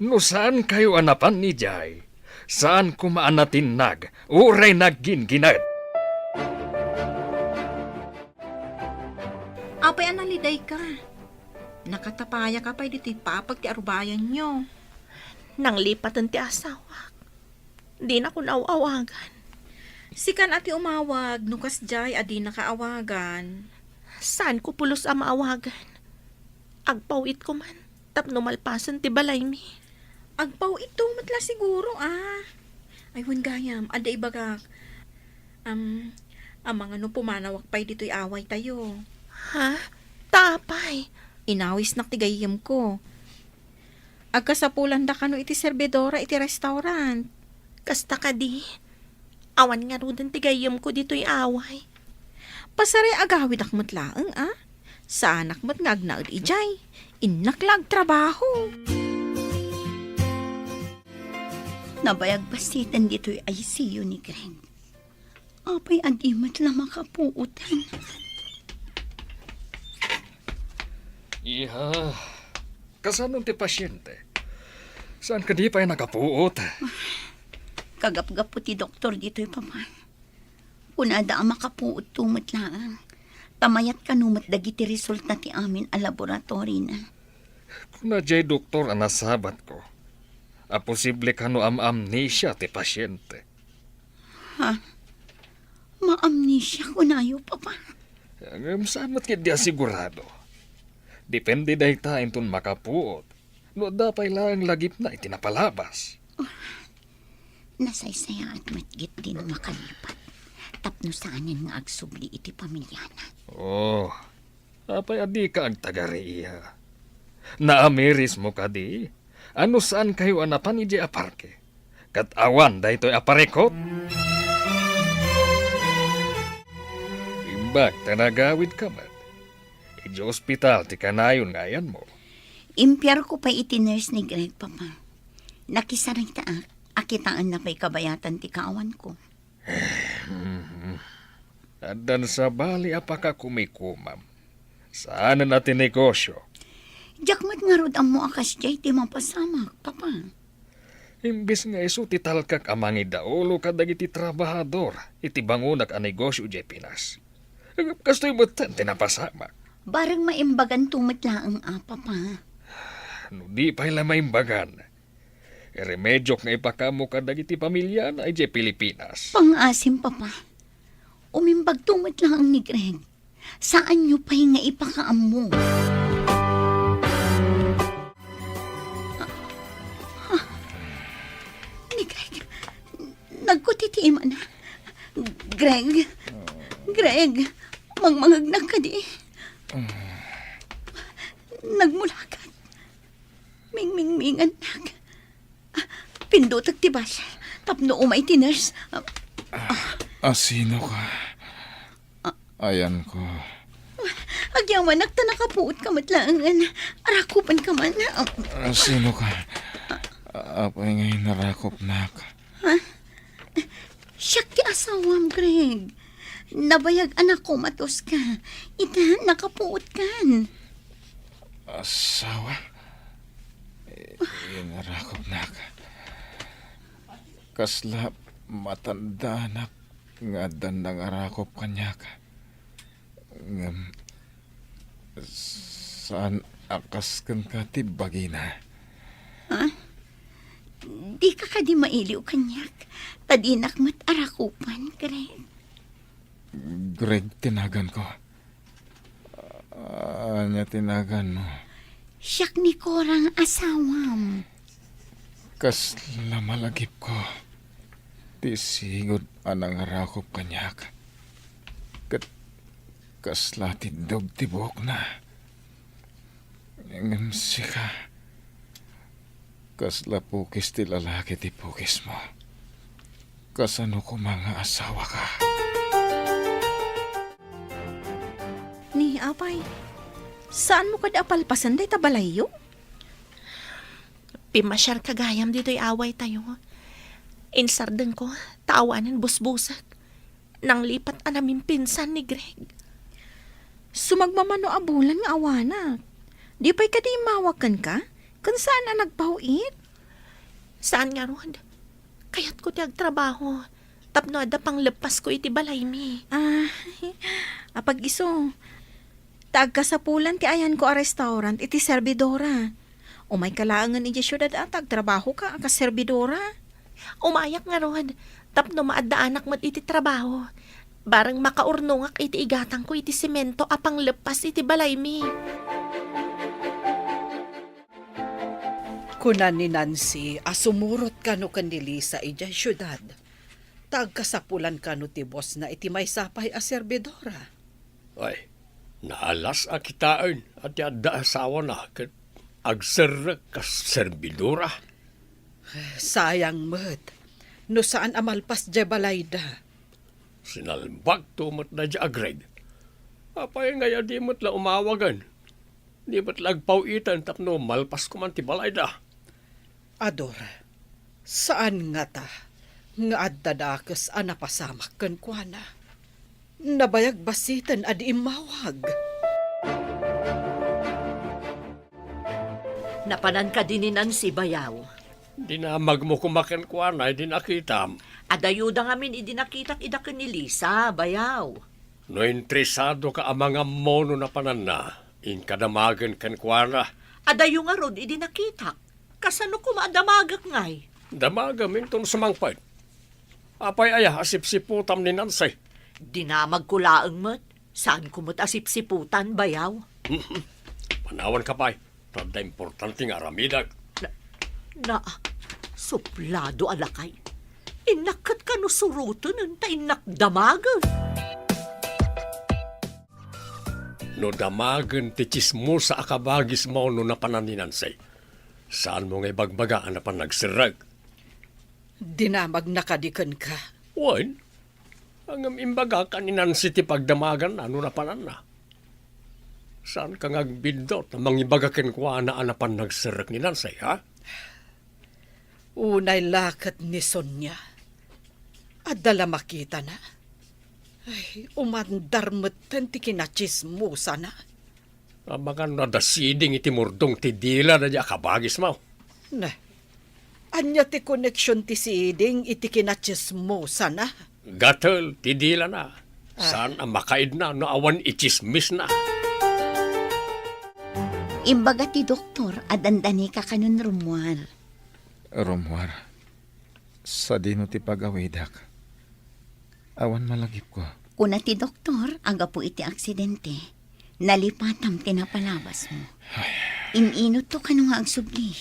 No saankayo a napan idiay, saan koma a natinnag uray naggingined. Apay a nalidayka? Nakatapayaka pay ditoy papag ti arubayanyo. Nanglipaten ti asawak. Dinakon aw-awagan. Sikan a ti umawag no kasdiay a dinaka awagan. Saanko pulos a maawagan. Agpaw-itko man tapno malpasen ti balaymi. Agpaw-itto met la siguro, a. Ay, wen gayam, adda ibagak. Am, amangan no pumanawak pay ditoy awaytayo. Ha? Ta apay? Inawisnak ti gayyemko. Agkasapulandaka no iti serbidora iti restaurant. Kasta kadi? Awan ngaruden ti gayyemko ditoy away. Pasaray agawidak met laeng, a? Saanak met nga agnaed idiay. Innak la agtrabaho. Nabayag basiten ditoy I C U ni Greg. Apay a di met la makapuotan? Iha, kasano ti pasyente? Saan kadi pay nakapuot? Kagapgapu ti doktor ditoy, Papa. Kunada a makapuotto met laeng. Ta mayat kano met dagiti resulta ti amin a laboratory na. Kuna jay doktor a nasabatko a posible kano am-amnesia ti pasyente. Ha? Maamnesia kunayo, Papa? Ngem saan met ketdi a sigurado. Depende dayta inton makapuot no adda pay laeng lagipna iti napalabas. Nasaysayaat met ketdi no makalipat tapno saanen nga agsubli iti pamiliana. Oh, apay a dika agtagari, iha? Naamirismo kadi? A no saankayo a napan idiay a parke, ket awan daytoy a parikut? Imbag ta nagawidka met, idiay ospital ti kanayon nga ayanmo. Impiarko pay iti nurse ni Greg, Papa. Nakisaritaak a kitaenna pay kabayatan ti kaawanko. Addan sabali a pakakumikomam. Saanen a ti negosio. Diak met ngarud ammo a kasdiay ti mapasamak, Papa. Imbes nga isu ti talkak a mangidaulo kadagiti trabahador iti bangonak a negosio idiay Pinas. Kastoy metten ti napasamak. Bareng maimbaganto met laeng a, Papa. No di pay la maimbagan, iremediok nga ipakaammo kadagiti pamiliana idiay Pilipinas. Pangngaasim, Papa. Umimbagto met laeng ni Greg. Saanyo pay nga ipakaammo. Ah, ah, ni Greg, nagkutitiiman. Greg, Greg, mangmangegnak kadi? Nagmulakat. Mingmingmingannak. Ah, pindutek ti bus tapno umay ti nurse. Ah, Ah, sino ka? Ah. Ayanko. Agyamanak ta nakapuot ka met laengen. Arakupan ka man. Ah. Ah, sino ka? Apay nga inarakupnak? Ha? Siak ti asawam, Greg. Nabayag a nakomatos ka. Ita, nakapuot kan. Asawa? I-, inarakupnak. Kasla matandaanak nga addan nangarakup kaniak. Ngem, saan a kas kenka ti bagina. Ha? Dika kadi mailiw kaniak, ta dinak met arakupan, Greg. Greg ti naganko. Ania ti naganmo? Siak ni Cora nga asawam. Kasla malagipko ti sigud a nangarakup kaniak. Ket kasla tiddog ti buokna. Ngem sika, kasla pukis ti lalaki ti pukismo. Kasano koma nga asawaka? Ni, apay, saanmo kadi a palpasen dayta balayyo? Pimmasiarka gayam ditoy awaytayo. Insardengko, ta awanen busbusek. Nanglipat a namimpinsan ni Greg. Sumagmamano a bulan nga awanak. Di pay kadi immawag kenka? Ken saan a nagpaw-it? Saan ngarud. Kayatko ti agtrabaho tapno adda pangleppasko iti balaymi. Ah, apag-isu. Ta agkasapulan ti ayanko a restaurant iti serbidora. Umayka laengen idiay siudad a ta agtrabahoka a kas serbidora. Umayak ngarud, tapno maaddaanak met iti trabaho. Bareng makaurnongak iti igatangko iti semento a pangleppas iti balaymi. Kuna ni Nancy a sumurot kano ken ni Lisa idiay siudad, ta agkasapulan kano ti bosna iti maysa pay a serbidora. Ay, naalas a kitaen a ti adda asawana ket agserrek kas serbidora. Sayang met, no saan a malpas diay balayda. Sinalbagto met daydiay a Greg. Apay ngay a di met la umawagen? Di met la agpaw-iten tapno malpas koman ti balayda. Ador, saan ngata nga adda dakes a napasamak kenkuana. Nabayag bassiten a di immawag. Napanan kadi ni Nancy, bayaw? Dinamagmo koma kenkuana idi nakitam. Adayoda ngamin idi nakitak ida ken ni Lisa, bayaw. No interesadoka a mangammo no napananna, inka damagen kenkuana. Adayo ngarud idi nakitak. Kasano koma a damagek ngay? Damagem inton sumangpet. Apay aya a sipsiputam ni Nancy? Dinamagko laeng met. Saanko met a sipsiputan, bayaw. Panawanka pay. Ta adda importante nga aramidek. Na, na, suplado a lakay. Innak ket kano suroten ta innak damagen. No damagen ti tsismosa a kabagismo no napanan ni Nancy, saanmo nga ibagbaga a napan nagserrek? Dinamagna kadi kenka? Wen, ngem imbagak a ni Nancy ti pagdamaganna no napananna. Saanka nga agbiddut a mangibaga kenkuana a napan nagserrek ni Nancy, ha? Unay la ket ni Sonia. Adda la makitana. Ay, umandar metten ti kinatsismosana. Amangan no adda siding iti murdong ti dila daydiay a kabagismo. Ne, ania ti koneksion ti siding iti kinatsismosana? Gatel ti dilana. Ah. Saan a makaidna no awan itsismisna. Imbaga ti doktor a dandanika kanon rummuar. Rummuar, sadino ti pagawidak? Awan malagipko. Kuna ti doktor a gapu iti aksidente, nalipatam ti napalabasmo. Ay. In-inutto kano nga agsubli.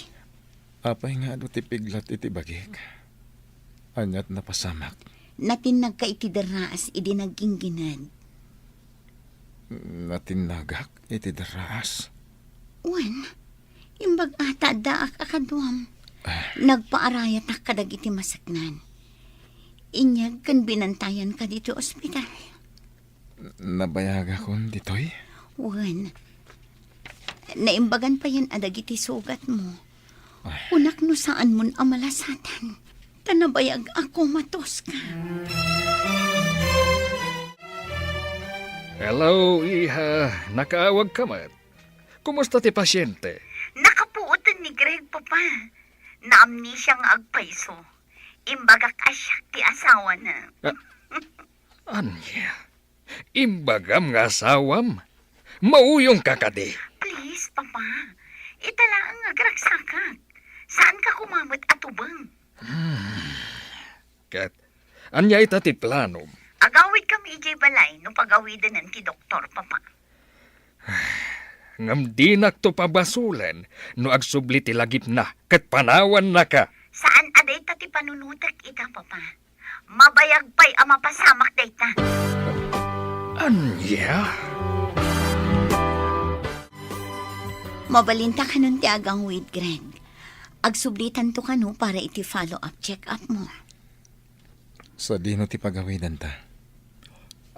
Apay nga adu ti piglat iti bagik? Aniat napasamak? Natinnagka iti derraas idi nagginggined. Natinnagak iti derraas? Wen, imbag-a ta addaak a kaduam. Ah. Nagpaarayatak kadagiti maseknan. Inyag ken binantayanka ditoy ospital. Nabayagakon ditoy? Wen, naimbagan payen a dagiti sugatmo. Ay. Kunak no saanmon a malasatan, ta nabayag a komatos ka. Hello, iha. Nakaawag ka met. Kumusta ti pasyente? Nakapuoten ni Greg, Papa. Naamnesia nga agpayso. Imbagak a siak ti asawana. Ah, ania? Imbagam nga asawam? Mauyongka kadi? Please, Papa. Ita laeng nga agragsakak. Saanka koma met a tubeng. Hmm. Ket, ania ita ti planom? Agawidkami idiay balay no pagawidenen ti doktor, Papa. Ngem dinakto pabasolen no agsubli ti lagipna ket panawannaka. Saan a dayta ti panunotek ita, Papa. Mabayag pay a mapasamak dayta. Ania? Mabalinta kanon ti agawid, Greg. Agsublitanto kano para iti follow-up check-up mo. Sadino ti pagawidanta?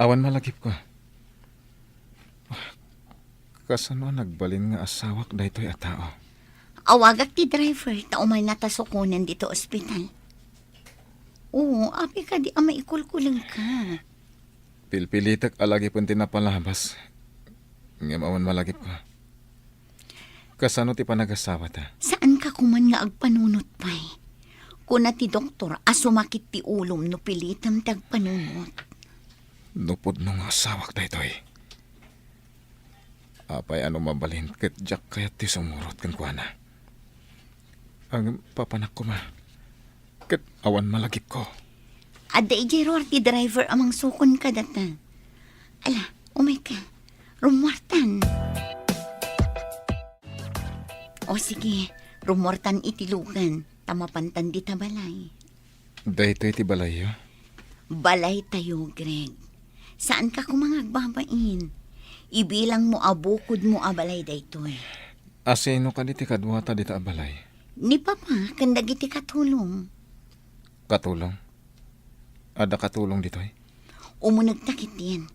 Awan malagipko. Kasano a nagbalin nga asawak daytoy a tao? Awagak ti driver ta umayna ta sukonen ditoy ospital. Oo, apay kadi a maikulkulengka? Pilpilitek a lagipen ti napalabas. Ngem awan malagipko. Kasano ti panagasawata? Saanka koman nga agpanunot pay. Kuna ti doktor a sumakit ti ulom no pilitem ti agpanunot. No pudno nga asawak daytoy. Apay a no mabalin ket diak kayat ti sumurot kenkuana. Ngem papanak koma, ket awan malagipko. Adda idiay ruar ti driver a mangsukon kadata. Ala, umayka. Rummuartan. O sige, rummuartan iti lugan, ta mapantan dita balay. Daytoy ti balayyo? Balaytayo, Greg. Saanka koma nga agbabain. Ibilangmo a bukodmo a balay daytoy. Asino kadi ti kaduata dita a balay? Ni Papa ken dagiti katulong. Katulong? Adda katulong ditoy? Umunegta ketdin.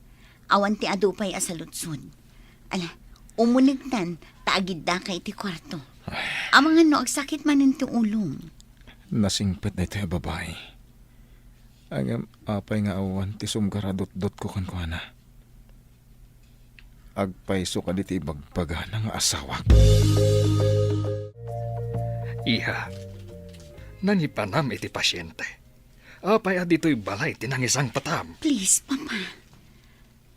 Awan ti adu pay a saludsod. Ala, umunegtan ta agiddaka iti kuarto. Ay. Amangan no agsakit manen ti ulom. Nasingpet daytoy a babai. Ngem apay nga awan ti sumgaradutdotko kenkuana? Agpayso kadi ti ibagbagana nga asawak. Iha, nangipanam iti pasiente. Apay a ditoy balay ti nangisangpetam? Please, Papa.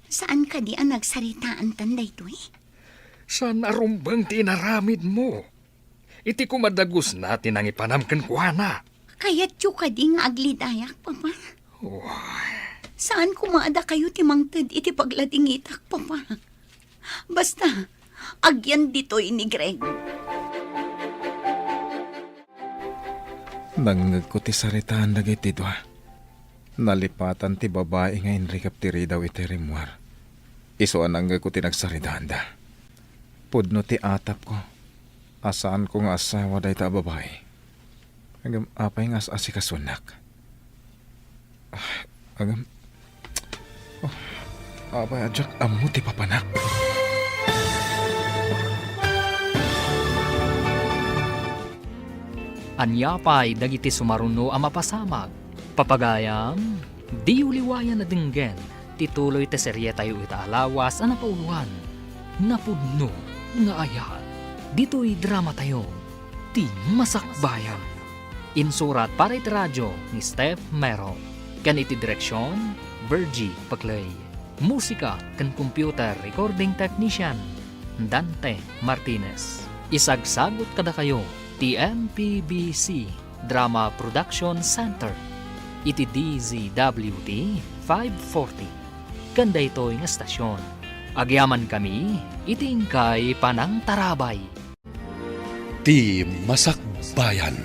Saan kadi a nagsaritaantan daytoy? Saan a rumbeng ti inaramidmo? Iti kumadagusna ti nangipanam kenkuana. Kayatyo kadi nga aglidayak, Papa? Uy. Saan koma a dakayo ti mangted iti pagladingitak, Papa? Basta, agyan ditoy ni Greg. Nangngegko ti saritaan dagiti dua. Nalipatan ti babai nga inrikep ti ridaw iti rimmuar. Isu a nangngegko ti nagsaritaanda. Pudno ti atapko a saanko nga asawa dayta a babai. Ngem apay nga as-asikasunak? Ah, ngem, oh, apay a diak ammo ti papanak? Ania pay dagiti sumaruno a mapasamak? Papagayam, diyo liwayan a denggen ti tuloy ti serietayo ita a lawas a napauloan, Napudno nga Ayat. Ditoy dramatayo, Ti Masakbayan. Insurat para iti radio ni Steph Mero, ken iti direksion, Virgie Paclay. Musika ken computer recording technician, Dante Martinez. Isagsagut kadakayo ti M P B C Drama Production Center iti D Z W T five forty. Ken daytoy nga estasion, agyamankami iti inkay panangtarabay. Ti Masakbayan.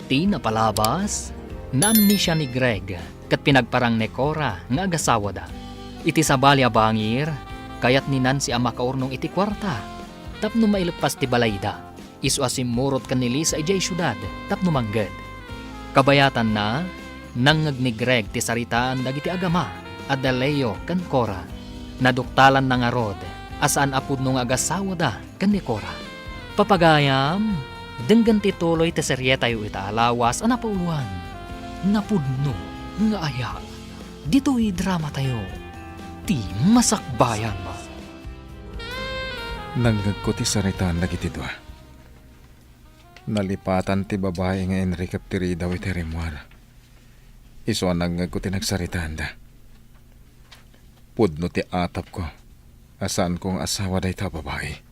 Ti napalabas, naamnesia ni Greg ket pinagparang ni Cora nga agasawada. Iti sabali a bangir, kayat ni Nancy a makaurnong iti kuarta tapno maileppas ti balayda. Isu a simmurot ken ni Lisa idiay siudad tapno mangged. Kabayatanna, nangngeg ni Greg ti saritaan dagiti agama a da Leo ken Cora. Naduktalanna ngarud a saan a pudno nga agasawada ken ni Cora. Papagayam, denggen ti tuloy ti serietayo ita a lawas a napauloan, Napudno nga Ayat. Ditoy dramatayo, Ti Masakbayan. Nangngegko ti saritaan dagiti dua. Nalipatan ti babai nga inrikep ti ridaw iti rimmuar. Isu a nangngegko ti nagsaritaanda. Pudno ti atapko a saanko nga asawa dayta a babai.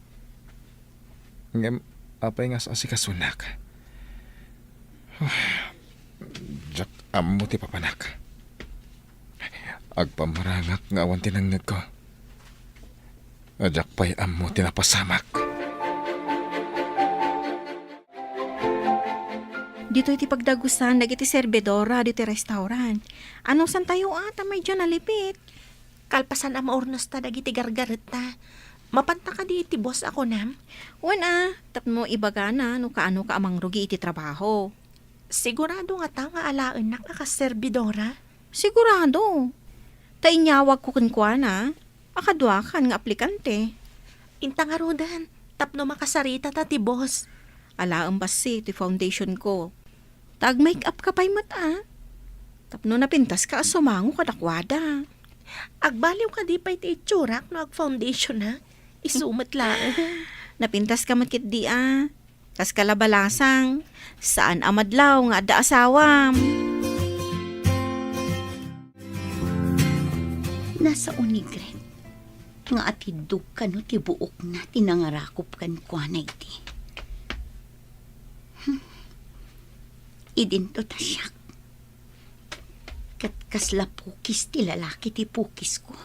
Ngem apay nga as-asikasunak? Diak ammo ti papanak. Agpamarangak nga awan ti nangngegko. Diak pay ammo ti napasamak. Ditoy ti pagdagusan dagiti serbidora ditoy restaurant. Anusantayo a ta maydiay nalipit? Kalpasan a maurnosta dagiti gargaretta, mapanta kadi iti boss a kunam? Wen a, tapno ibagana no kaanoka a mangrugi iti trabaho. Sigurado ngata nga alaennak a kas serbidora? Sigurado. Ta inyawagko kenkuana a kaduakan nga aplikante. Inta ngaruden, tapno makasaritata ti boss. Alaem bassit ti foundationko. Ta ag-make-up ka pay met a. Tapno napintaska a sumango kadakuada. Agbaliw kadi pay ti itsurak no ag-foundationak? Isu met laeng. Napintaska met ketdi a. Kas kalabalasang, saan a madlaw nga adda asawam. Nasao ni Greg. nga atiddog kano ti buokna ti nangarakop kenkuana idi. Hmm. Idinto ta siak. Ket kasla pukis ti lalaki ti pukisko.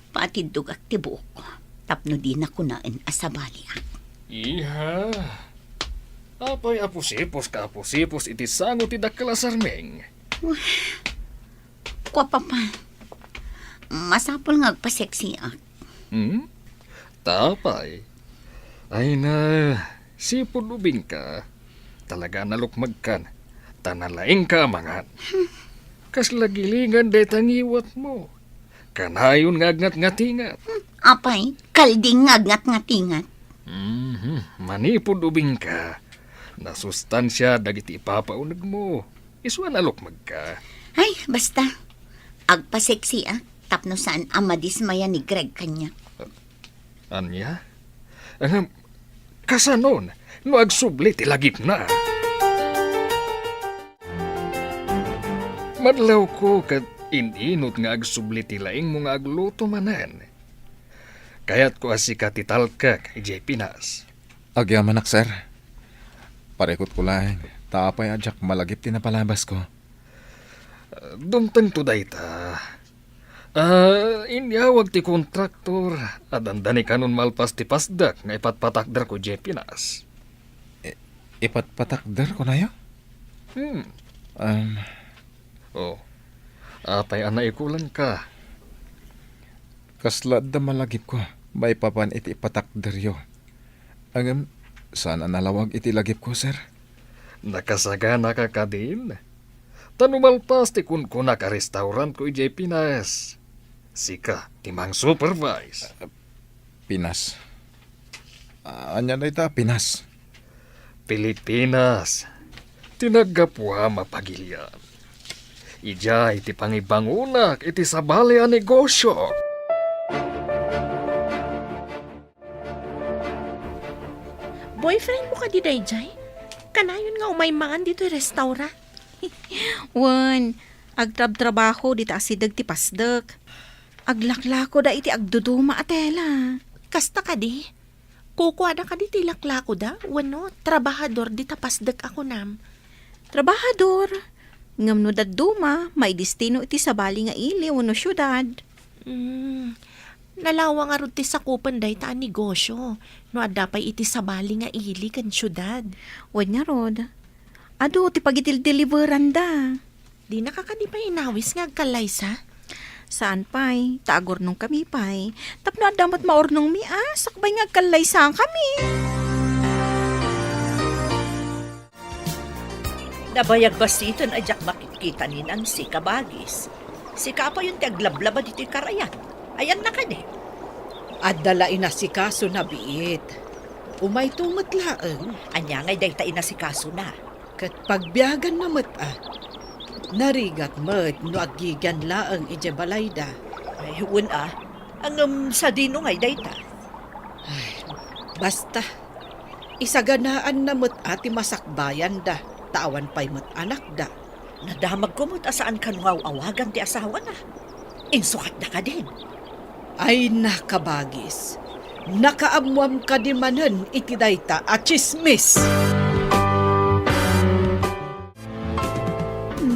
Paatiddogak ti buokko tapno dina kunaen a sabaliak. Iha. Apay a pusiposka a pusipos iti sango ti dakkel a sarming? Kua, Papa, masapul nga agpaseksiak. Hmm? Ta apay? Ay na, sipud ubingka. Talaga a nalukmagkan. Ta nalaingka a mangan. Kasla gilingan dayta ngiwatmo. Kanayon nga agngatngatingat. Hmm, apay, kalding nga agngatngatingat. Mhm, manipud ubingka. Nasustansia dagiti ipapaunegmo. Isu a nalukmagka. Ay, basta. Agpaseksiak tapno saan a madismaya ni Greg kaniak. Ania? Ngem, kasanon no agsubli ti lagipna? Madlawko ket in-inut nga agsubli ti laingmo nga agluto manen. Kayatko a sika ti talkek idiay Pinas. Agyamanak, sir. Parikutko laeng, ta apay a diak malagip ti napalabasko. Dumtengto dayta. Ah, inyawag ti kontraktor a dandani kanon malpas ti pasdek nga ipatpatakderko idiay Pinas. I-, ipatpatakder, kunayo? Hmm. Um. Oh. Apay a naikulanka? Kasla adda malagipko maipapan iti ipatakderyo. Ngem, saan a nalawag iti lagipko, sir. Nakasaganaka kadin? Ta no malpas ti kunkunak a restaurantko idiay Pinas, sika ti mang-supervise. Pinas. Ah, ania dayta a Pinas? Pilipinas. Ti naggapuam a pagilian. Idiay ti pangibangonak iti sabali a negosio. Boyfriend mo kadi daydiay? Kanayon nga umay mangan ditoy restaurant? Wen, agtrabtrabaho dita asideg ti pasdek. Aglaklakoda iti agduduma a tela. Kasta kadi? Kukuada kadi ti laklakoda wenno trabahador dita pasdek a kunam? Trabahador. Ngem no dadduma, maidestino iti sabali nga ili wenno siudad. Mm, nalawa ngarud ti sakupen dayta a negosio no adda pay iti sabali nga ili ken siudad. Wen ngarud, adu ti pagidildeliveranda. Dinaka kadi pay inawis nga agkallaysa? Saan pay, ta agurnongkami pay. Tapno adda met maurnongmi a, sakbay nga agkallaysakami. Nabayag basiten a diak makitkita ni Nancy, kabagis. Sika payen ti aglablaba ditoy karayan. Ayanna kadi? Adda la inasikaso na biit. Umayto met laeng. Ania ngay dayta inasikasona? Ket pagbiaganna met a. Narigat met no aggigian laeng idiay balayda. Ay, wen a. Ngem sadino ngay dayta? Ay, basta. Isaganaanna met a ti masakbayanda, ta awan pay met anakda. Nadamagko met a saan kano nga aw-awagan ti asawana. Insukatda kadin? Ay, nakabagis. Nakaammoam kadi manen iti dayta a tsismis?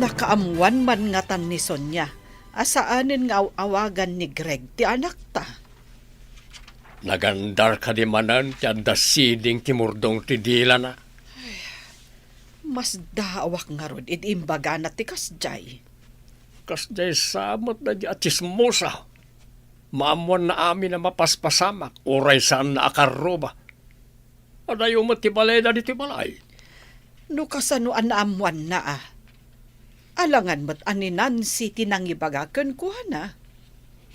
Nakaammoan man ngatan ni Sonia a saanen nga aw-awagan ni Greg ti anakta. Nagandar kadi manen ti adda siding ti murdong ti dilana? Masdaawak ngarud idi imbagana ti kasdiay. Kasdiay sa met daydiay a tsismosa. Maammoanna amin a mapaspasamak, uray saanna a karruba. Adayo met ti balayda ditoy balay. No kasano a naammoanna a? Alangan met a ni Nancy ti nangibaga kenkuana.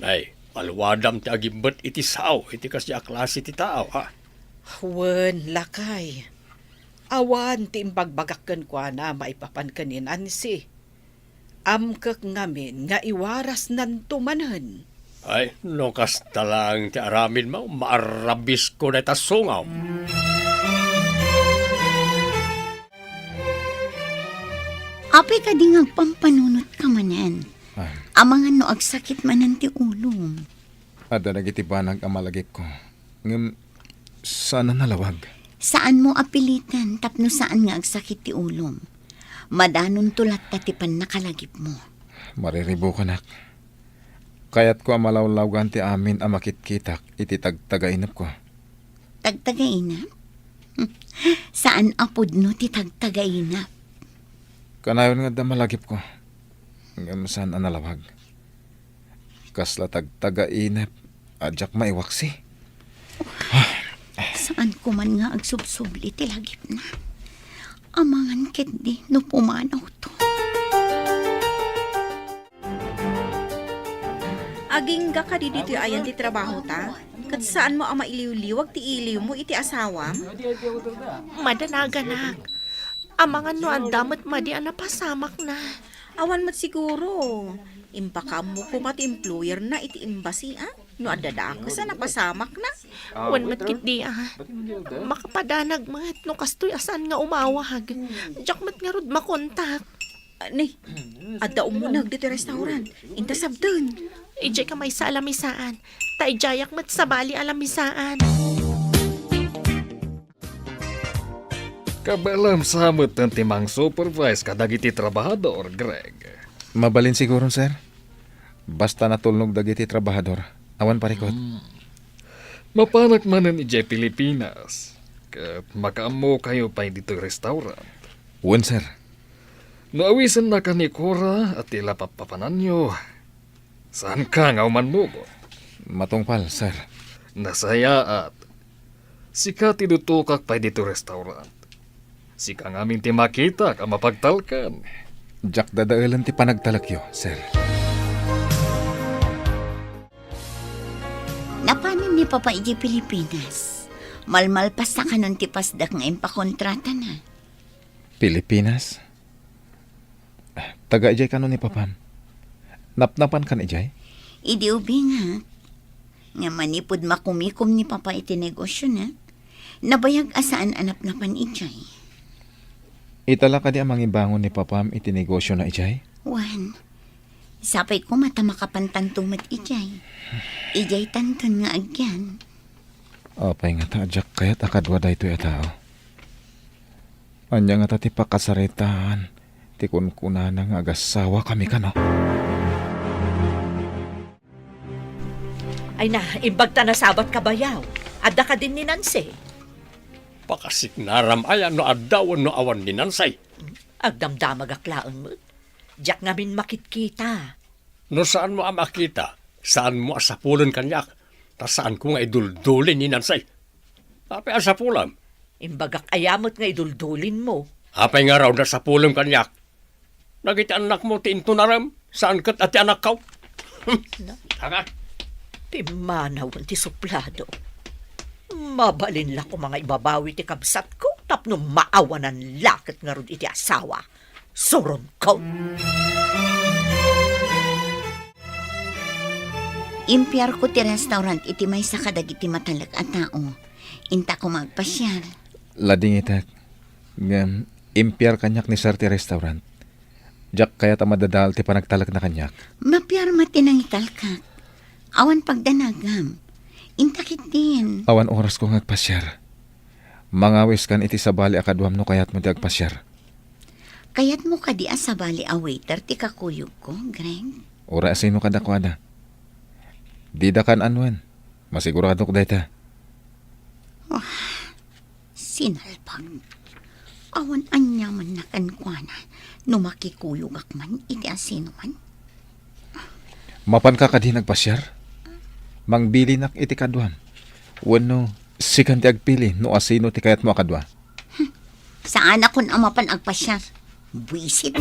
Ay, paluadam ti agimbet iti sao iti kasdiay a klase ti tao, ha? Wen, lakay. Awan ti imbagbagak kenkuana maipapan ken ni Nancy. Amkek ngamin nga iwarasnanto manen. Ay, no kasta laeng ti aramidmo, maarrabisko dayta sungawm. Apay kadi nga agpampanunotka manen? Ah. Amangan no agsakit manen ti ulom. Adda dagiti banag a malagipko. Ngem saan a nalawag. Saanmo a piliten tapno saan nga agsakit ti ulom. Madanonto latta ti pannakalagipmo. Mariribukanak. Kayatko a malawlawgan ti amin a makitkitak iti tagtagainepko. Tagtagainep? Saan a pudno ti tagtagainep. Kanayon nga adda malagipko. Ngem saan a nalawag. Kasla tagtagainep a diak maiwaksi. Saan ko man nga agsubsubli ti lagipna. Amangan ketdi no pumanawto. Agingga kadi ditoy ayan ti trabahota? Ket saanmo a mailiwliwag ti iliwmo iti asawam? Madanaganak. Amangan no adda met madi a napasamakna. Awan met siguro. Impakaammo koma ti employer na iti embassy, a? No adda dakes a napasamakna. Wen met ketdi, a. Makapadanag met no kastoy a saan nga umawag. Diak met ngarud makontak. Ni, adda umuneg ditoy restaurant. Inta sabten. Idiay ka maysa a lamisaan. Ta idiayak met sabali a lamisaan. Kabalem sa met ti mang-supervise kadagiti trabahador, Greg. Mabalin siguron, sir. Basta natulnog dagiti trabahador, awan parikut. Hmm. Mapanak manen idiay Pilipinas, ket makaammokayo pay ditoy restaurant. Wen, sir. No awisennak ni Cora a ti lapappapananyo, saanka nga umannubo? Matungpal, sir. Nasayaat. Sika ti dutokak pay ditoy restaurant. Sika ngamin ti makitak a mapagtalkan. Diak dadaelen ti panagtalekyo, sir. Napanen ni Papa idiay Pilipinas. Malmalpasta kanon ti pasdak nga impakontratana. Pilipinas? Taga idiay kano ni Papam? Napnapan kan idiay? Idi ubingak. Nga manipud makumikom ni Papa iti negosiona, nabayag a saan a napnapan idiay. Ita la kadi a mangibangon ni Papam iti negosiona idiay? Wen, sapay koma ta makapantanto met idiay. Idiay tanton nga agyan. Apay ngata a diak kayat a kadua daytoy a tao? Ania ngata ti pakasaritaan ti kunkunana nga agasawakami kano? Ay na, imbag ta nasabat ka bayaw. Adda kadin ni Nancy? Pakasiknaram aya no adda wenno awan ni Nancy? Agdamdamagak laeng met. Diak ngamin makitkita. No saanmo a makita, saanmo a sapulen kaniak, ta saanko nga iduldulin ni Nancy. Apay a sapulem? Imbagak aya met nga iduldulinmo? Apay ngarud a sapulem kaniak? Dagiti annakmo ti intunarem, saan ket a ti anakko. Tanga. Pimmanawen ti suplado. Mabalin la koma nga ibabawi ti kabsatko tapno maawanan la ket ngarud iti asawa. Suronko. Impiarko ti restaurant iti maysa kadagiti matalek a tao. Inta koma agpasiar. Ladingitek. Ngem, impiar kaniak ni Sir ti restaurant. Diak kayat a madadael ti panagtalekna kaniak. Mapiar met ti nangitalkak. Awan pagdanagam. Inta ketdin. Awan orasko nga agpasiar. Mangawiskan iti sabali a kaduam no kayatmo ti agpasiar. Kayatmo kadi a sabali a waiter ti kakuyogko, Greg? Uray a sino kadakuada. Dida kan-anuan. Masiguradok dayta. Ah, sinalpag. Awan aniamanna kenkuana no makikuyogak man iti asinoman. Mapanka kadi nagpasiar? Mangbilinak iti kaduam. Wenno, sikan ti agpili no asino ti kayatmo a kadua? Hmm. Saanakon a mapan agpasiar. Buisit.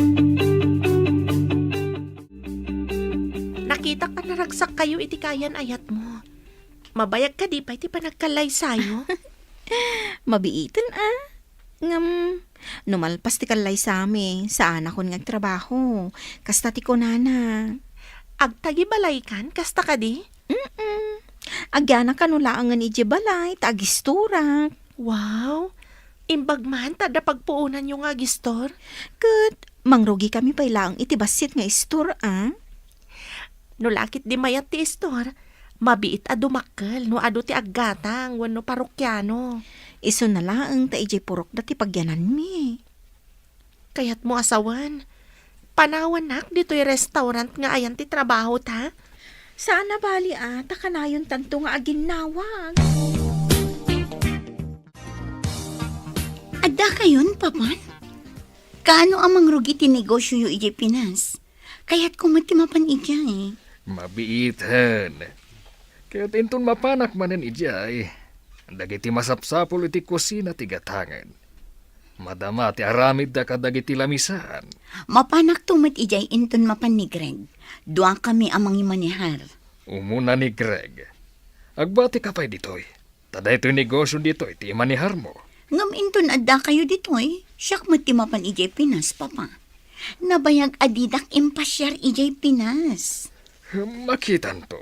Nakitak a naragsakkayo iti kayan-ayatmo. Mabayag kadi pay ti panagkallaysayo? Mabiiten a. Ngem, no malpas ti kallaysami, saanakon nga agtrabaho. Kasta ti kunana. Agtagibalaykan, kasta kadi? Mm-mm. Agyanak kano laengen idiay balay, ta agistorak. Wow! Imbag man ta adda pagpuonanyo nga agistor? Ket, mangrugikami pay laeng iti bassit nga istor, a? No la ketdi mayat ti istor, mabiit a dumakkel no adu ti aggatang wenno parokiano. Isuna laeng ta idiay purokda ti pagyananmi. Kayatmo a sawen, panawannak ditoy restaurant nga ayan ti trabahota? Saan a bali a, ta kanayon tanto nga aginnawag. Adda kayon, Papa? Kaano a mangrugi ti negosioyo idiay Pinas? Kayatko met ti mapan idiay. Mabiiten. Ket inton mapanak manen idiay, dagiti masapsapul iti kusina ti gatangen. Madama ti aramidda kadagiti lamisaan. Mapanakto met idiay inton mapan ni Greg. Duakami a mangimanehar. Umuna ni Greg. Agbatika pay ditoy. Ta daytoy negosio ditoy ti imaneharmo. Ngem inton adda kayo ditoy, siak met ti mapan idiay Pinas, Papa. Nabayag a didak impasiar idiay Pinas. Makitanto.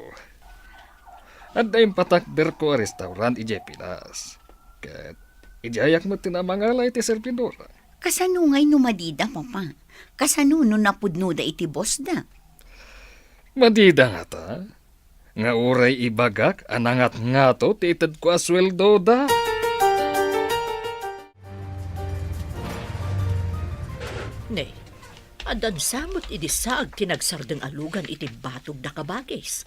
Adda impatakderko a restaurant idiay Pinas. Ket idiayak met ti namangala iti servidor. Kasano ngay no madida, Papa? Kasano no napudnoda iti bossda? Madida ngata? Nga uray ibagak a nangatngato ti itedko a sueldoda. Ne, addan sa met idi saag ti nagsardeng a lugan iti batog da kabagis.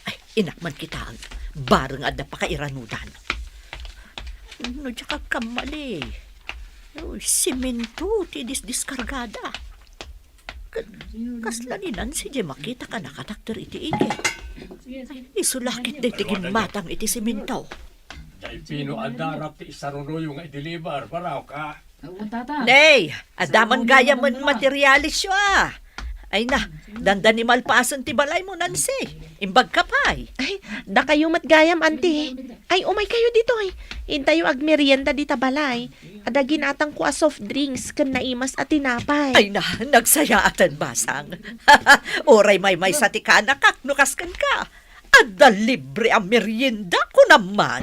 Ay, inak man kitaen, bareng adda pakairanudan. No diak agkammali, uy, simento ti disdiskargada. Ket kasla ni Nancy diay makitak a nakatakder iti igid. Isu la ket daytoy gimmatang iti simento. Diay pino a darap ti isarunoyo nga i-deliver, baraw ka? Nay, adda man gayam met materialisyo a. Ay na, dandani malpasen ti balaymo, Nancy. Imbagka pay. Ay, dakayo met gayam, Auntie. Ay, umay kayo ditoy. Intayo agmerienda dita balay. Adda ginatangko a soft drinks ken naimas a tinapay. Ay na, nagsayaatan, basang. Uray maymaysa ti kanakak no kasken ka. Adda libre a merienda, kunam man.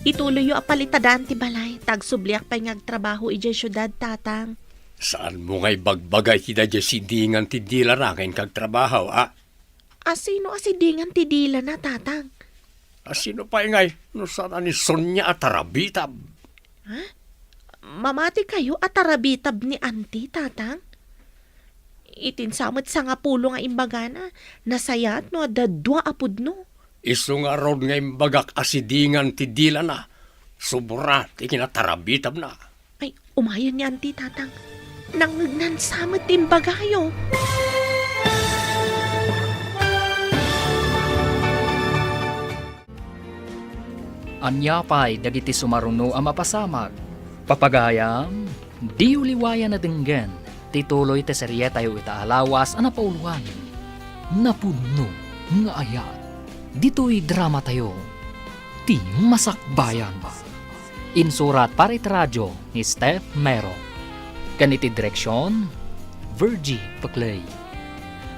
Ituloyyo a palitadan ti balay, ta agsubliak pay nga agtrabaho idiay siudad, Tatang. Saanmo nga ibagbaga iti daydiay sidingan ti dilana nga inka agtrabaho, a? Asino a sidingan ti dilana, Tatang? Asino pay ngay no saan a ni Sonia a tarabitab? Ha? Mamati kayo a tarabitab ni Auntie, Tatang? Itin sa met sangapulo nga imbagana, nasayaat no adda dua a pudno. Isu ngarud nga imbagak a sidingan ti dilana, sobra ti kinatarabitabna. Ay, umayen ni Auntie, Tatang. Nangngegnan sa met ti imbagayo. Ania pay dagiti sumaruno a mapasamak? Papagayam, diyo liwayan a denggen ti tuloy ti serietayo ita a lawas a napauloan, Napudno nga Ayat. Ditoy dramatayo, Ti Masakbayan. Insurat para iti radio ni Steph Mero. Ken iti direksion, Virgie Peclay.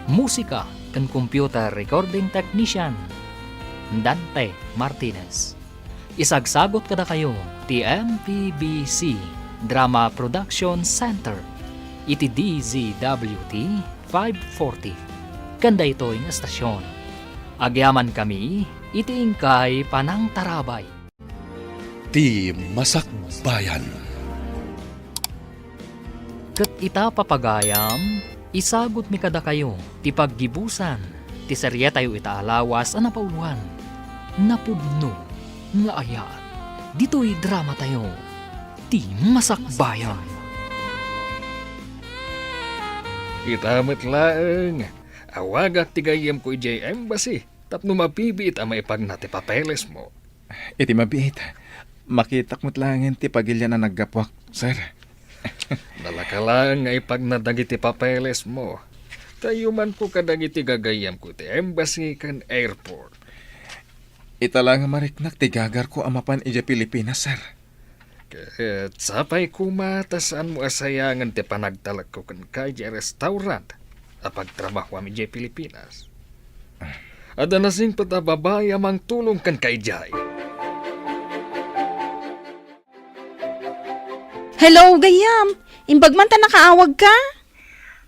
Musika ken computer recording technician, Dante Martinez. Isagsagut kadakayo ti M P B C Drama Production Center iti D Z W T five forty. Ken daytoy nga estasion, agyamankami iti inkay panangtarabay. Ti Masakbayan. Ket ita, papagayam, isagutmi kadakayo ti paggibusan ti serietayo ita a lawas a napauloan, Napudno nga Ayat. Ditoy dramatayo, Ti Masakbayan. Ita met laeng, awagak ti gayyemko idiay embassy tapno mabibiit a maipagna ti papelesmo. Iti mabiit, makitak met laengen ti pagilian a naggapuak, sir. Nalaka laeng nga ipagna dagiti papelesmo. Ta iyumanko kadagiti gagayyemko iti embassy ken airport. Ita la nga mariknak ti gagarko a mapan idiay Pilipinas, sir. Ket sapay koma ta saanmo a sayangen ti panagtalekko kenka idiay restaurant a pagtrabahoam idiay Pilipinas. Adda nasingpet a babai a mangtulong kenka idiay. Hello, gayyem. Imbag man ta nakaawagka?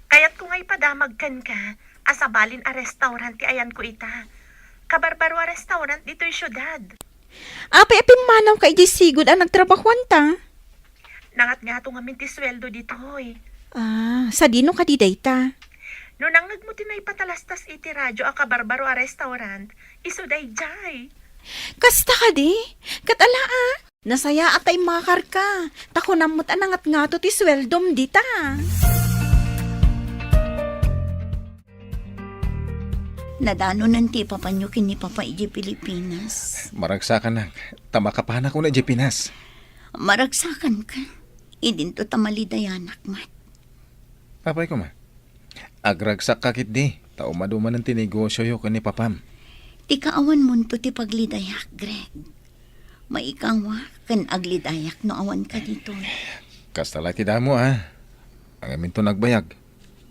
Kayatko nga ipadamag kenka a sabalin a restaurant ti ayanko ita. Kabarbaro a restaurant ditoy siudad. Apay a pimmanawka idiay sigud a nagtrabahoanta? Nangatngato ngamin ti sueldo ditoy. Ah, sadino kadi dayta? No nangngegmo ti naipatalastas iti radio a kabarbaro a restaurant, isu daydiay. Kasta kadi? Ket ala a, nasayaat ta immakarka, ta kunam met a nangatngato ti sueldom dita. Nadanonen ti ipapanyo ken ni Papa idiay Pilipinas. Maragsakanak, ta makapanak unay idiay Pinas. Maragsakanka, idinto ta malidayanak met. Apay koma, agragsak ka ketdi, ta umadumanen ti negosioyo ken ni Papam. Ti kaawanmonto ti paglidayak, Greg. Maikawak ken aglidayak no awanka ditoy. Kasta la ti damo, a. Ngaminto nagbayag.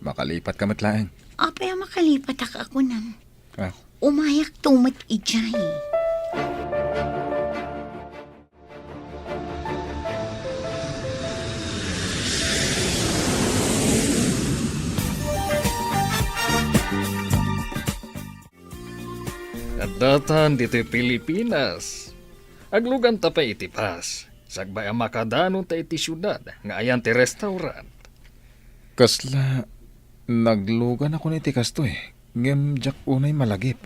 Makalipatka met laeng. Apay a makalipatak a kunam? Ah. Umayakto met idiay. Addatan ditoy Pilipinas. Agluganta pay iti bus. Sakbay a makadanonta iti siudad nga ayan ti restaurant. Kasla, nagluganakon iti kastoy, ngem diak unay malagip.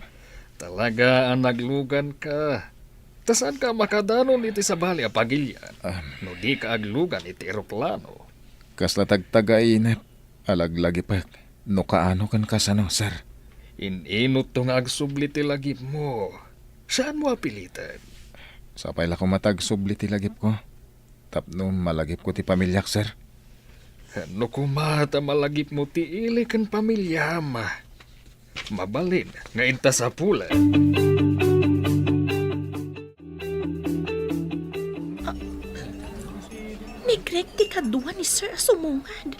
Talaga a nagluganka. Ta saanka a makadanon iti sabali a pagilian, am, no dika aglugan iti eroplano. Kasla tagtagainep a laglagipek no kaano ken kasano, sir. In-inutto nga agsubli ti lagipmo. Saanmo a piliten. Sapay la koma ta agsubli ti lagipko. Tapno malagipko ti pamiliak, sir. No koma ta malagipmo ti ili ken pamiliam, mabalin nga inta sapulen. Ah, ni Greg ti kadua ni Sir a sumungad.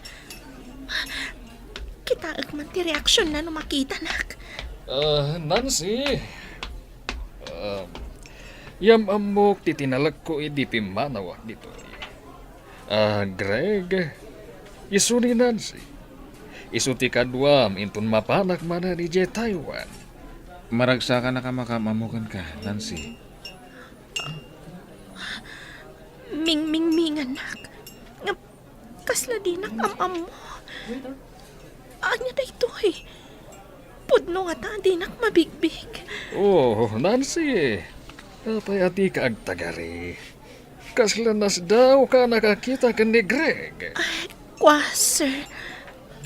Kitaek man ti reaksionna no makitanak. Ah, Nancy. Ah, yam-ammok ti tinalekko idi pimmanawak ditoy. Ah, Greg, isu ni Nancy. Isu ti kaduam inton mapanak manen idiay Taiwan. Maragsakanak a makaam-ammo kenka, Nancy. Mingmingmingannak. Ngem kasla dinak am-ammo. Ania daytoy? Pudno ngata a dinak mabigbig. Oh, Nancy. Apay a dika agtagari? Kasla nasdaaw ka a nakakita ken ni Greg. Ay, kua, sir.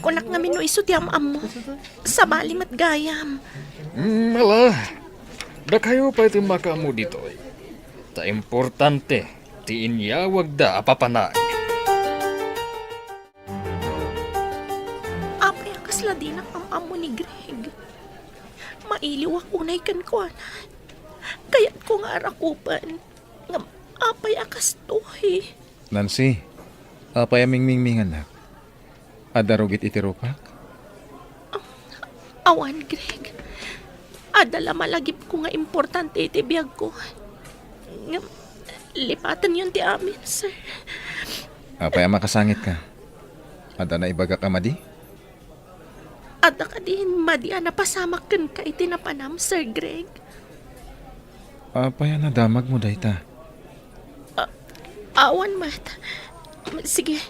Kunak ngamin no isu ti am-ammo. Sabali met gayam. Mm, ala. Dakayo pay ti makaammo ditoy. Ta importante ti inyawagda a papanag. Apay a kasla dinak am-ammo ni Greg? Mailiwak unay kenkuana. Kayatko nga arakupen. Ngem apay a kastoy? Nancy, apay a mingmingmingannak? Adda rugit iti rupak? Awan, Greg. Adda la malagipko nga importante iti biagko. Ngem, lipatenyon ti amin, sir. Apay a makasangitka? Adda naibagak a madi? Adda kadi madi a napasamak kenka iti napanam, Sir Greg? Apay a nadamagmo dayta? A-, awan met. Sige,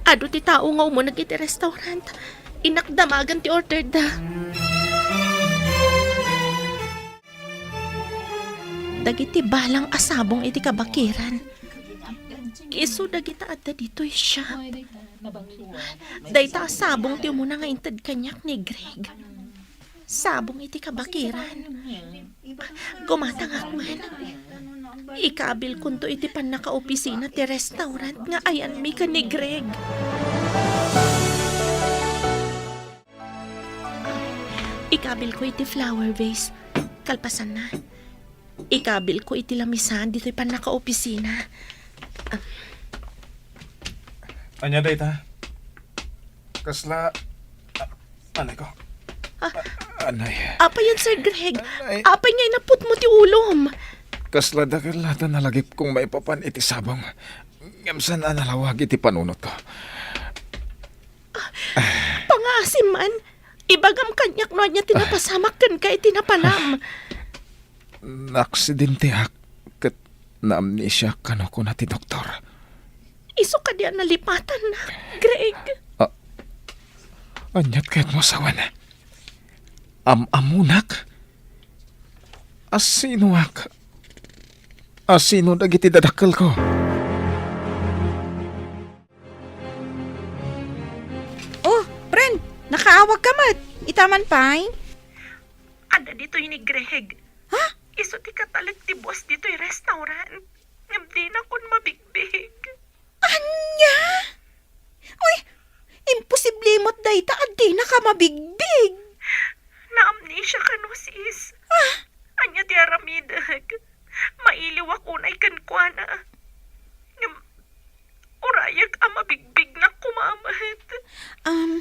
adu ti tao nga umuneg iti restaurant. Innak damagen ti orderda. Dagiti balang a sabong iti kabakiran, isu dagita adda ditoy shop. Dayta a sabong ti umuna nga inted kaniak ni Greg. Sabong iti kabakiran. Gumatangak man. Ikabilkonto iti pannakaopisina ti restaurant nga ayanmi ken ni Greg. Ikabilko iti flower vase. Kalpasanna, ikabilko iti lamisaan ditoy pannakaopisina. Ah. Ania dayta? Kasla, a-, anay ko. Ah. A-, anay. Apay yan, Sir Greg? Anay. Apay nga inaputmo ti ulom? Kasla dakkel la ta nalagipkong maipapan iti sabong. Ngem saan a nalawag iti panunotko. Ah, ah, pangas, Simman, ibagam kaniak no ania ti napasamak kenka iti napanam. Naaksidentiak ket naamnesiak kano kuna ti doktor. Isu kadi a nalipatannak, Greg? Ah, aniat kayatmo a sawen? Am-ammonak? Asinoak? Asino dagiti dadakkelko? Oh, friend, nakaawagka met. Ita man pay? Adda ditoy ni Greg. Ha? Isu ti katalek ti boss ditoy restaurant. Ngem dinakon mabigbig. Ania? Uy, imposible met dayta a dinaka mabigbig. Naamnesia kano, sis. Ah? Ania ti aramidek? Mailiwak unay kenkuana. Ngem, urayak a mabigbignak koma met. Um,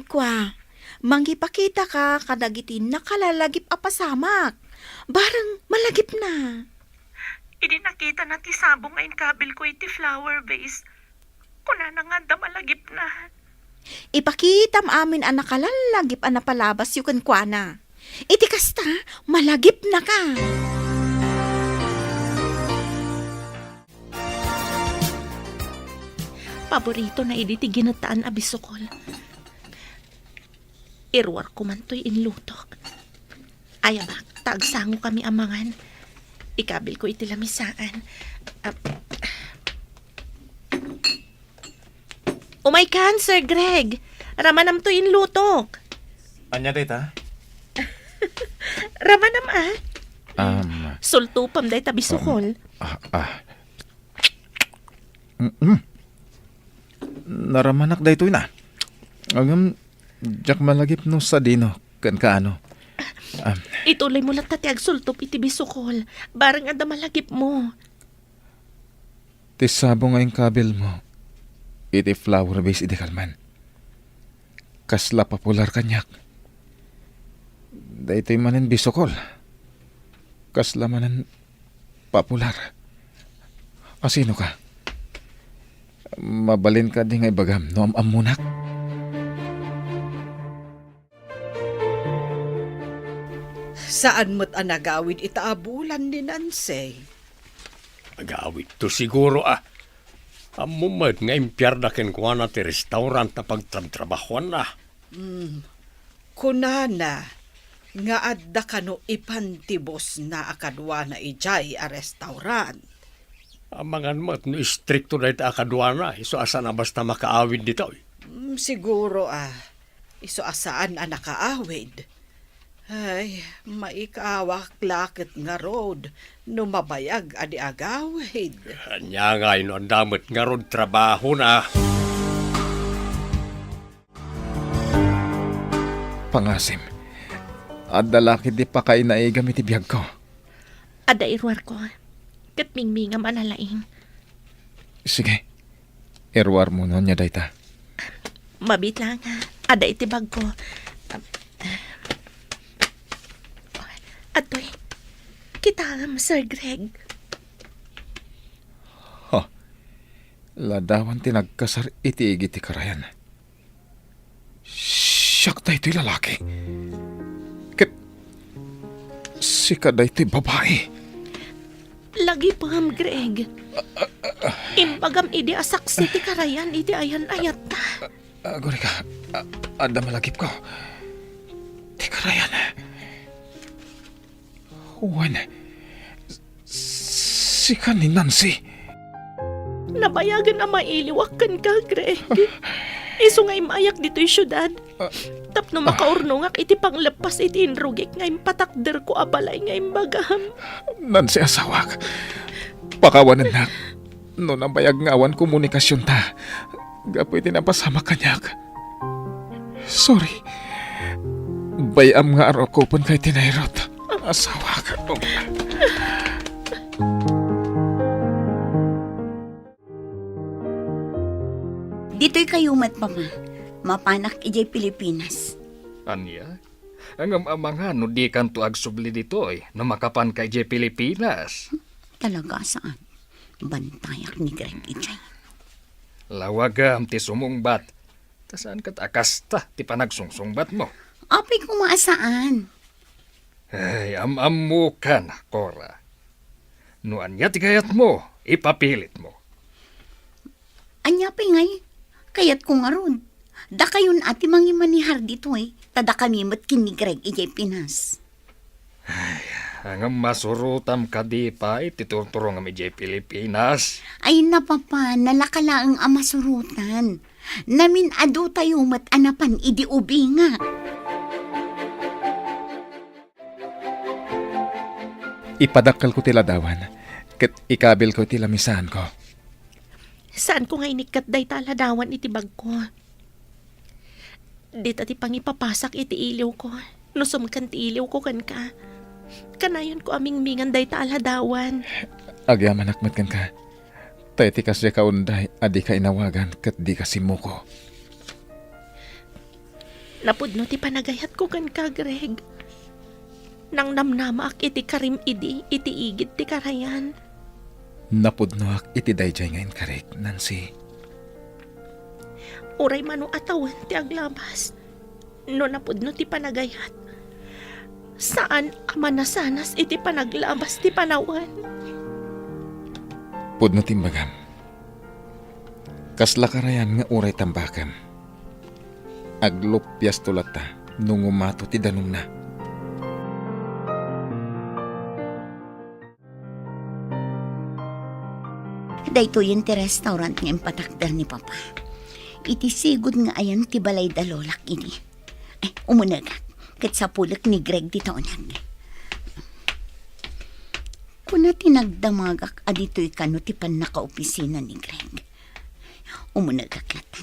kua, mangipakitaka kadagiti nakalalagip a pasamak. Bareng malagipna. Idi nakitana ti sabong nga inkabilko iti flower vase, kunana nga adda malagipna. Ipakitam amin a nakalallagip a napalabasyo kenkuana. Iti kasta, malagipnaka. Paboritona idi ti ginettaan a bisukol. Iruarko man toy inlutok. Ayabak, ta agsangokami a mangan. Ikabilko iti lamisaan. Ah, umaykan, Sir Greg. Ramanam toy inlutok. Ania dayta? Ramanam, ah. Um, sultopam dayta bisukol. Ah, ah. Mm-mm. Naramanak daytoy na. Ngem, diak malagip no sadino ken kaano. Ah. Ituloymo latta ti agsultop iti bisukol. Bareng adda malagipmo. Ti sabong nga inkabilmo iti flower vase idi kalman. Kasla popular kaniak. Daytoy manen bisukol. Kasla manen popular. Asinoka? Mabalin kadi nga ibagam no am-ammonak? Saan met a nagawid ita a bulan ni Nancy? Agawidto siguro, a. Ammom met nga impiarda kenkuana ti restaurant a pagtrabtrabahuanna. Hmm. Kunana nga adda kano ipan ti bossna a kaduana idiay a restaurant. Amangan met no istrikto dayta a kaduana, isu a saan a basta makaawid ditoy. Hmm, siguro, a. Isu a saan a nakaawid. Ay, maikawak la ket ngarud no mabayag a di agawid. Ania ngay no adda met ngarud trabahona? Pangasim, adda la ketdi pakainaigam iti biagko. Adda iruarko, ket mingmingam a nalaing. Sige, iruarmo no ania dayta. Mabiit laeng, adda iti bagko. Adtoy, kitaem, Sir Greg. Ha? Ladawan ti nagkasar iti igi ti karayan. Siak daytoy lalaki. Ket sika daytoy babai. Lagipem, Greg. Imbagam idi a saksi ti karayan iti ayan-ayatta. Agurayka, a-, adda malagipko. Ti karayan. Wen, s-, sika ni Nancy? Nabayagen a mailiwak kenka, Greg. Isu nga immayak ditoy siudad. Ah. Tapno makaurnongak iti pangleppas iti inrugik nga impatakderko a balay nga imbagam. Nancy, asawak, pakawanennak no nabayag nga awan komunikasionta gapu iti napasamak kaniak. Sorry. Bay-am nga arukopenka iti nairut. Asawak. Ditoy kayo met, Papa. Mapanak idiay Pilipinas. Ania? Ngem amangan no dikanto agsubli ditoy no makapanka idiay Pilipinas. Talaga saan. Bantayak ni Greg idiay. Lawagam ti sumungbat. Ta saan ket a kasta ti panagsungsungbatmo. Apay koma a saan? Ay, am-ammokan, Cora. No ania ti kayatmo, ipapilitmo. Ania pay ngay? Kayatko ngarud, dakayon a ti mangimanehar ditoy, ta dakami met ken ni Greg idiay Pinas. Ay, ngem masurotam kadi pay ti turturongam idiay Pilipinas? Ay, na, Papa, nalaka laeng a masurotan. Namin-adutayo met a napan idi ubing. Ipadakkelko ti ladawan, ket ikabilko iti lamisaanko. Saanko nga inikkat dayta a ladawan iti bagko. Dita ti pangipapasak iti iliwko, no sumken ti iliwko kenka. Kanayonko a mingmingan dayta a ladawan. Agyamanak met kenka, ta iti kasdiay ka unday a dika inawagan ket dika simmuko. Napudno ti panagayatko kenka, Greg. Nangnamnamaak iti karim idi iti igid ti karayan. Napudnoak iti daydiay nga inkarik, Nancy. Uray mano a tawen ti aglabas, no napudno ti panagayat, saan a manasanas iti panaglabas ti panawen. Pudno ti imbagam. Kasla karayan nga uray tambakem, agluppiasto latta no ngumato ti danumna. Daytoyen ti restaurant nga impatakder ni Papa. Iti sigud nga ayan ti balay da Lolak idi. Ay, umunegak. Ket sapulek ni Greg dita uneg. Kuna ti nagdamagak a ditoy kano ti pannakaopisina ni Greg. Umunegak latta.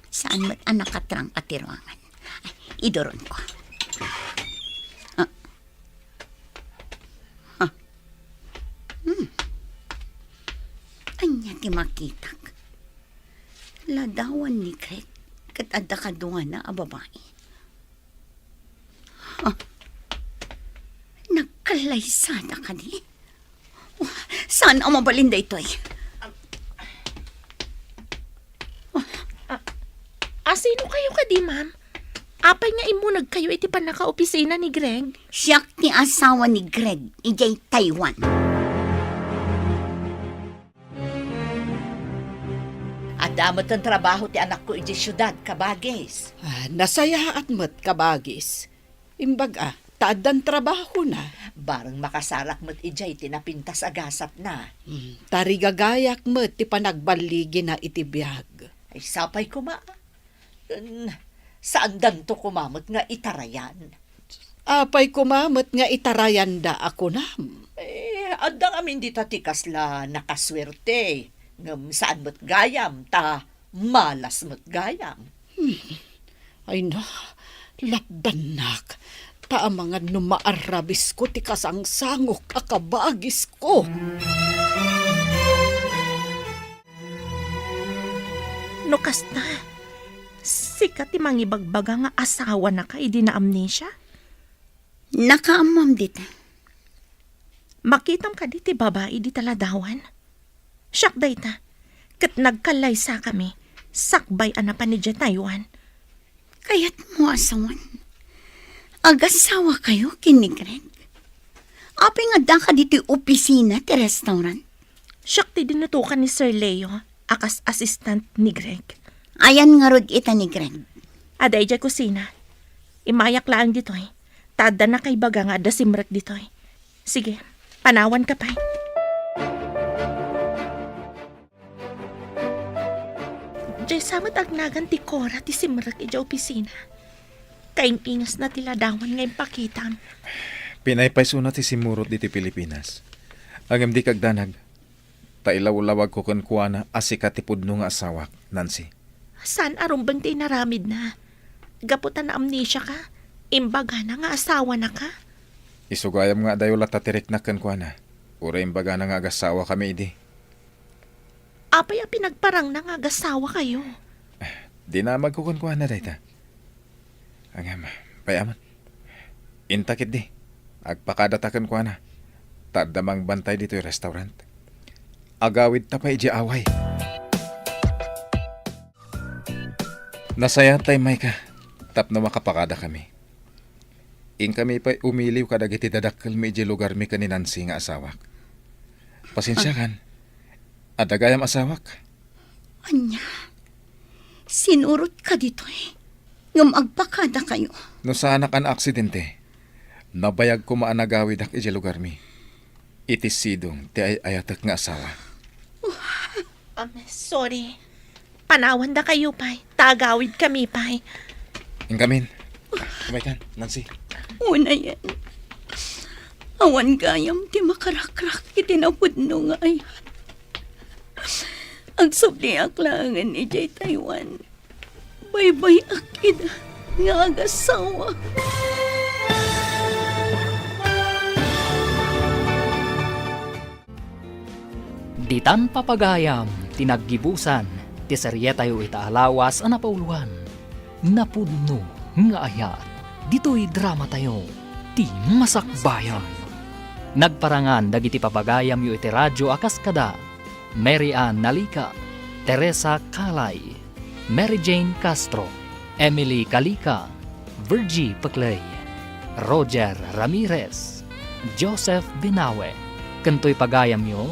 Saan met a nakatrangka ti ruangan. Ay, iduronko. Ah. Ah. Hmm. Ania ti makitak? Ladawan ni Greg ket adda kaduana a babai. Ah. Nagkallaysada kadi? Oh, saan a mabalin daytoy? Ah, asino kayo kadi, ma'am? Apay nga immuneg kayo iti pannakaopisina ni Greg? Siak ti asawa ni Greg idiay Taiwan. Adda met ti trabaho ti anakko idiay siudad, kabagis. Ah, nasayaat met, kabagis. Imbag a, ta addan trabahona. Bareng makasarak met idiay ti napintas a gasatna. Hmm, tarigagayak met ti panagballigina iti biag. Ay, sapay koma. Ken, saandanto koma met nga itarayan. Apay koma met nga itarayanda a kunam? Eh, adda ngamin dita ti kasla nakasuerte. Ngem saan met gayam, ta malas met gayam. Hmm. Ay na, lapdannak, ta amangan no maarabisko ti kasangsangok a kabagisko. No kasta, sika ti mangibagbaga nga asawanaka idi naamnesia? Nakaammom dita. Makitam kadi ti babai dita ladawan? Siak dayta, ket nagkallaysakami sakbay a napan idiay Taiwan. Kayatmo a sawen, agasawakayo ken ni Greg? Apay nga addaka ditoy opisina ti restaurant? Siak ti dinutokan ni Sir Leo a kas assistant ni Greg. Ayan ngarud ita ni Greg? Adda idiay kusina. Immayak laeng ditoy, ta adda nakaibaga nga adda simrek ditoy. Sige, panawanka pay. Diay sa met agnagan ti Cora ti simrek idiay opisina. Kaim-ingasna ti ladawan nga impakitam. Pinaypaysona ti simmurot ditoy Pilipinas. Ngem dika agdanag, ta ilawlawagko kenkuana a sika ti pudno nga asawak, Nancy. Saan a rumbeng ti inaramidna. Gapu ta naamnesiaka, imbagana nga asawanaka. Isu gayam nga adayo latta ti riknak kenkuana. Uray imbagana nga agasawakami idi. Apay a pinagparangna nga agasawakayo? Dinamagko kenkuana dayta. Ngem, bay-am met. Inta ketdi, agpakadata kenkuana, ta adda mangbantay ditoy restaurant. Agawidta pay idiay away. Nasayaat tay mayka tapno makapakadakami. Inkami pay umiliw kadagiti dadakkelmi idiay lugarmi ken ni Nancy nga asawak. Pasensiakan. Adda gayam asawak. Ania? Sinurotka ditoy? Ngem agpakadakayo. No saanak a naaksidente, nabayag koma a nagawidak idiay lugarmi. Iti sidong ti ay-ayatek nga asawa. Um, sorry. Panawandakayo pay, ta agawidkami pay. Inkamin. Umaykan, Nancy. Unayen. Awan gayam ti makarakrak iti napudno nga ayat. Agsubliak laengen idiay Taiwan. Baybay-ak ida nga agasawa. Ditan papagayam ti naggibusan ti serietayo ita a lawas a napauluan, Napudno nga Ayat. Ditoy dramatayo, ti Masakbayan. Nagparangan dagiti papagayamyo iti radyo a kas kada Mary Ann Nalica, Teresa Calay, Mary Jane Castro, Emily Calica, Virgie Pecley, Roger Ramirez, Joseph Binawe, ken toy pagayamyo,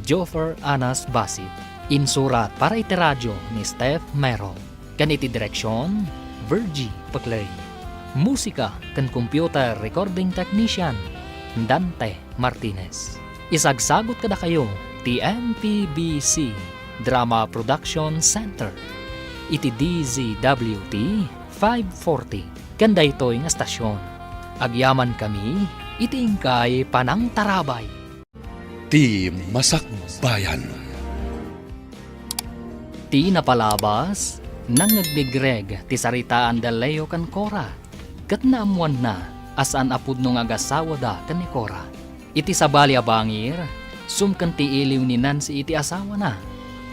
Joffer Anas Basit. Insurat para iti radyo ni Steph Mero, ken iti direksion, Virgie Pecley. Musika ken computer recording technician, Dante Martinez. Isagsagut kadakayo ti M P B C Drama Production Center iti D Z W T five forty ken daytoy nga estasion. Agyamankami iti inkay panangtarabay. Ti Masakbayan. Ti napalabas, nangngeg ni Greg ti saritaan da Leo ken Cora, ket naammoanna a saan a pudno nga agasawada ken ni Cora. Iti sabali a bangir, sumken ti iliw ni Nancy iti asawana.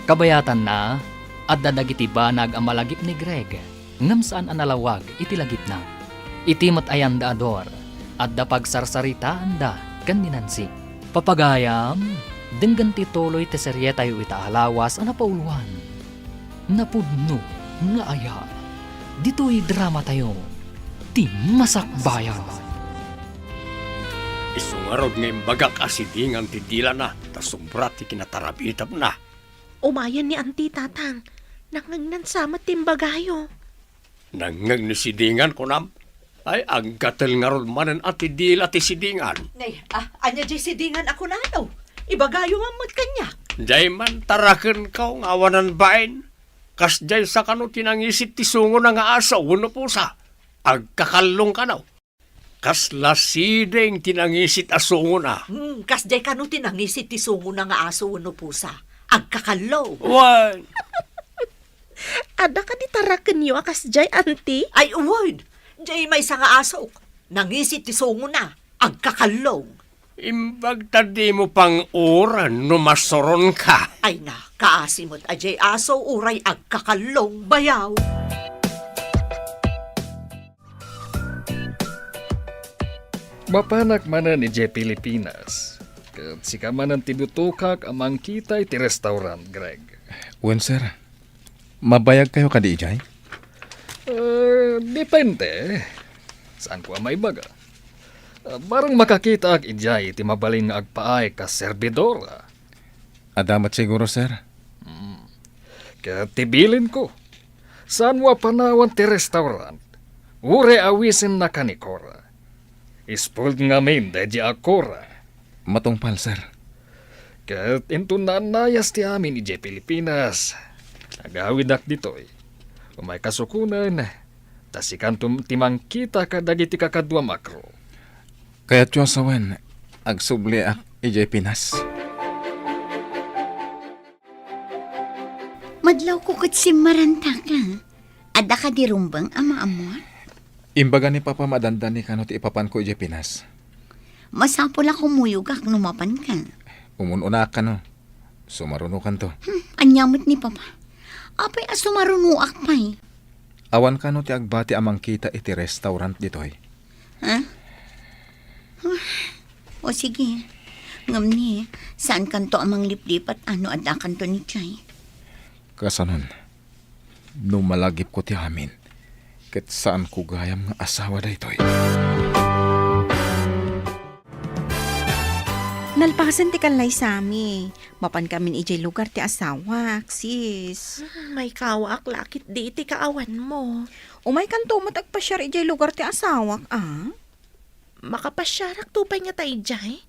Kabayatanna, adda dagiti banag a malagip ni Greg, ngem saan a nalawag iti lagipna. Iti met ayan da a Dor, adda pagsarsaritaanda ken ni Nancy. Papagayam, denggen ti tuloy ti serietayo ita a lawas a napauluan. Napudno nga Ayat. Ditoy dramatayo, ti Masakbayan. Isu ngarud nga imbagak a sidingan ti dilana ta sobra ti kinatarabitabna. Umayen ni Auntie, Tatang. Nangngegnan sa met ti imbagayo. Nangngeg ni sidingan, kunam? Ay, aggatel ngarud manen a ti dila ti sidingan. Nay, ah, ania diay sidingan a kunano? Ibagayo man met kaniak. Diay man tarakenko nga awanan bain. Kasdiay sa kano ti nangisit ti sungona nga aso wenno pusa? Agkakallong kano? Kasla siding ti nangisit a sungona. Hmm, kasdiay kano ti nangisit ti sungona nga aso wenno pusa? Agkakallong. Wen. Adda kadi tarakenyo a kasdiay, Auntie? Ay, wen. Diay maysa nga asok. Nangisit ti sungona. Agkakallong. Imbag ta dimo pang-uran no masuronka. Ay na, kaasi met a diay aso uray agkakallong, bayaw. Mapanak manen idiay Pilipinas. Ket sika manen ti butokak a mangkita iti restaurant, Greg. Wen, sir. Mabayagkayo kadi idiay? Eh, depende. Saanko a maibaga. Ah, barang makakitaak idiay iti mabalin nga agpaay kas serbidora. Adda met siguro, sir. Hmm. Ket ti bilinko, saanmo a panawan ti restaurant, uray awisennaka ni Cora. Spoiled ngamin daydi a Cora. Matungpal, sir. Ket inton naannayas ti amin idiay Pilipinas, agawidak ditoy. Umayka sukonen, ta sikanto ti mangkita kadagiti kakaduam a crew. Kayatyo a sawen, agsubliak idiay Pinas. Madlawko ket simmarantak la. Adda kadi rumbeng a maammuan? Imbaga ni Papa a dandanikano ti ipapanko idiay Pinas. Masapul a kumuyogak no mapanka. Umun-unaak kano. Sumarunokanto. Hmm, ania met ni Papa? Apay a sumarunoak pay? Awan kano ti agbati a mangkita iti restaurant ditoy? Ha? Ah, o sige. Ngem ni, saankanto a mangliplipat a no addakanto idiay. Kasanon, no malagipko ti amin, ket saanko gayam nga asawa daytoy. Nalpasen ti kallaysami. Mapankamin idiay lugar ti asawak, sis. Hmm, maikawaak la ketdi iti kaawanmo. Umaykanto met agpasiar idiay lugar ti asawak, a? Makapasiarakto pay ngata idiay?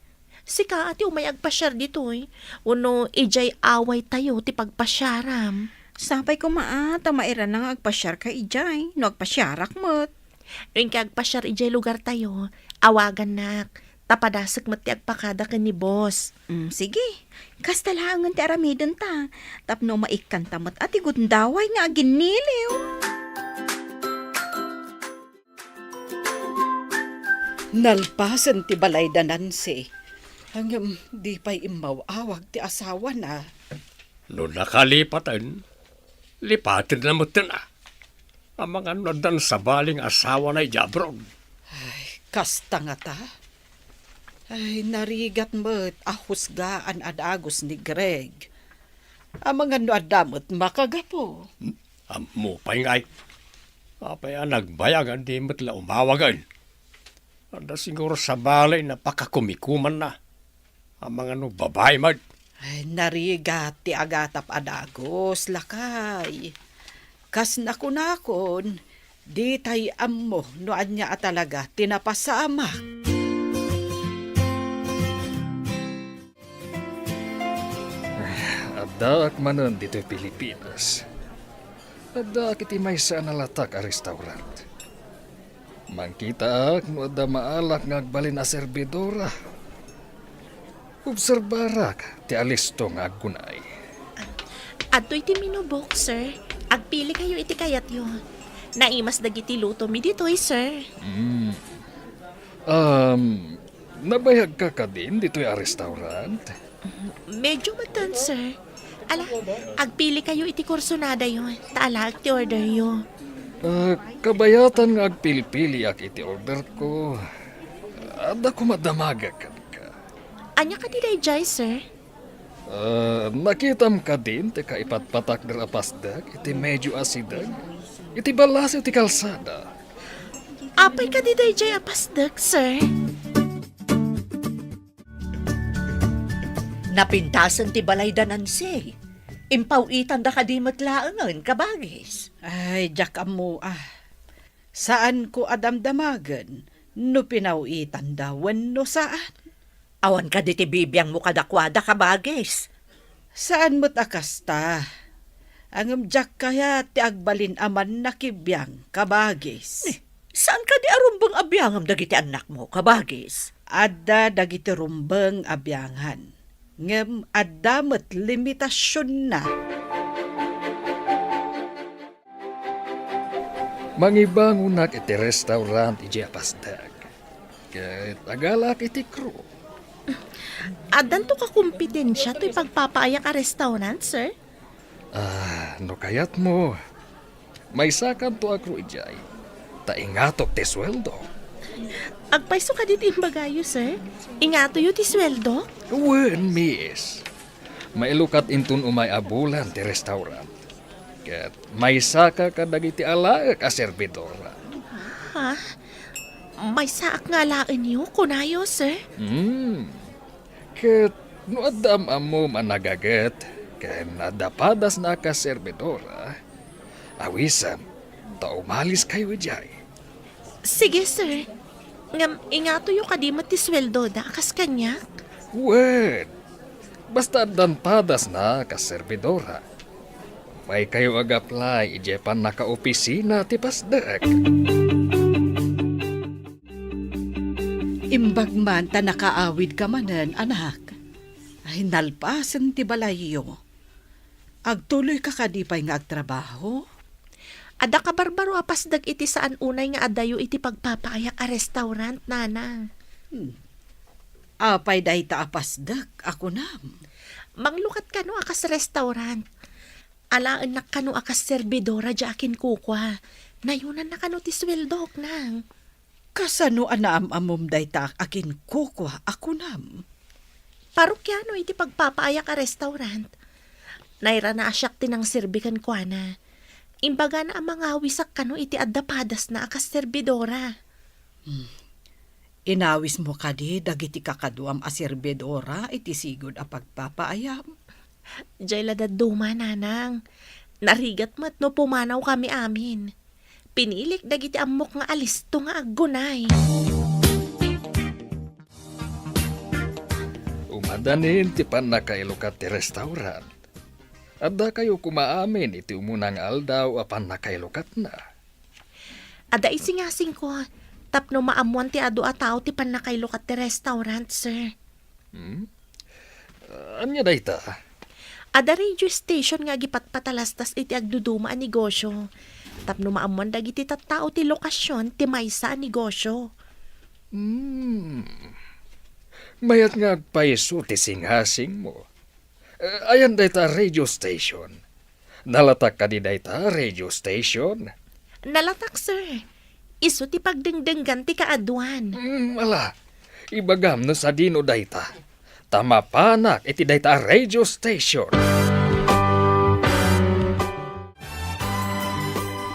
Sika a ti umay agpasiar ditoy, wenno idiay awaytayo ti pagpasiaram? Sapay koma a, ta mairana nga agpasiarka idiay, no agpasiarak met. No inka agpasiar idiay lugartayo, awagannak, ta padasek met ti agpakada ken ni boss. Mm, sige. Kasta laengen ti aramidenta, tapno maikkanta met a ti gundaway nga aginniliw. Nalpasen ti balay da Nancy. Ngem di pay immaw-awag ti asawana. No nakalipaten, lipatenna metten a. Amangan no addan sabali nga asawana idiay abroad. Ay, kasta ngata. Ay, narigat met a husgaan a dagus ni Greg. Amangan no adda met makagapu. Hmm? Ammo pay ngay. Apay a nagbayag a di met la umawagen? Adda siguro sabali a pakakumikumanna. Amangan no babai met. Ay, narigat ti agatap a dagus, lakay. Kas nakunakon, ditay ammo no ania a talaga ti napasamak. Addaak manen ditoy Pilipinas. Addaak iti maysa a nalatak a restaurant. Mangkitaak no adda maalak nga agbalin a serbidora. Obserbarak ti alisto nga aggunay. Adtoy ti menu book, sir. Agpilikayo iti kayatyo. Naimas dagiti lutomi ditoy, sir. Mm. Um, nabayagka kadin ditoy a restaurant? Medyo metten, sir. Ala, agpilikayo iti kursonadayo, ta alaek ti orderyo. Ah, kabayatan nga agpilpiliak iti orderko, adda koma damagek kenka. Ania kadi daydiay, sir? Ah, nakitam kadin ti kaipatpatakder a pasdek iti medyo asideg iti ballasiw ti kalsada? Apay kadi daydiay a pasdek, sir? Napintasen ti balay da Nancy. Impaw-itanda kadi met laengen, kabagis? Ay, diak ammo a. Saanko a damdamagen no pinaw-itanda wenno saan. Awan kadi ti bibiangmo kadakuada, kabagis? Saan met a kasta. Ngem diak kayat ti agbalin a mannakibiang, kabagis. Ni, saan kadi a rumbeng a biangem dagiti annakmo, kabagis? Adda dagiti rumbeng a biangan, ngem adda met limitasionna. Mangibangonak iti restaurant idiay a pasdek, ket agalaak iti crew. Addanto kakompetensia toy pagpapaayak a restaurant, sir? Ah, no kayatmo, maysakanto a crew idiay, ta ingatok ti sueldo. Agpayso kadi ti imbagayo, sir? Ingatoyo ti sueldo? Wen, miss. Mailukat inton umay a bulan ti restaurant. Ket maysaka kadagiti alaek a serbidora. Ha? Maysaak nga alaenyo, kunayo, sir? Hmm. Ket no adda am-ammom a nagaget ken adda padasna a kas serbidora, awisem ta umaliskayo idiay. Sige, sir. Ngem ingatoyo kadi met ti sueldoda a kas kaniak? Wen, basta addan padasna a kas serbidora. Maykayo ag-apply idiay pannakaopisina ti pasdek. Imbag man ta nakaawidka manen, anak. Ay, nalpasen ti balayyo. Agtuloyka kadi pay nga agtrabaho? Adda kabarbaro a pasdek iti saan unay nga adayo iti pagpapaayak a restaurant, Nana. Hmm. Apay dayta a pasdek a kunam? Manglukat kano a kas restaurant. Alaennak kano a kas serbidora diay akinkukua. Nayonanna kano ti sueldok, Nang. Kasano a naam-ammom dayta a kinkukua a kunam? Parokiano iti pagpapaayak a restaurant. Nairana a siak ti nangserbi kenkuana. Imbagana a mangawisak kano iti adda padasna a kas serbidora. Hmm. Inawismo kadi dagiti kakaduam a serbidora iti sigud a pagpapaayam? Jay la dadduma, nanang. Narigat met no pumanaw kami amin. Pinilik dagiti ammok nga alisto nga aggunay. Umadanin ti pannakailukat ti restaurant. Addakayo koma amin iti umuna nga aldaw a pannakailukatna. Adda isingasingko, tapno maammuan ti adu a tao ti pannakailukat ti restaurant, sir. Hmm? Ania dayta? Adda radio station nga agipatpatalastas iti agduduma a negosio. Tapno maammuan dagiti tattao ti lokasion ti maysa a negosio. Hmm. Mayat nga agpayso ti singasingmo. Eh, ayan dayta radio station? Nalatak kadi dayta radio station? Nalatak, sir. Isu ti pagdengdenggan ti kaaduan. Mm, ala, ibagam no sadino dayta. Ta mapanak iti dayta a radio station.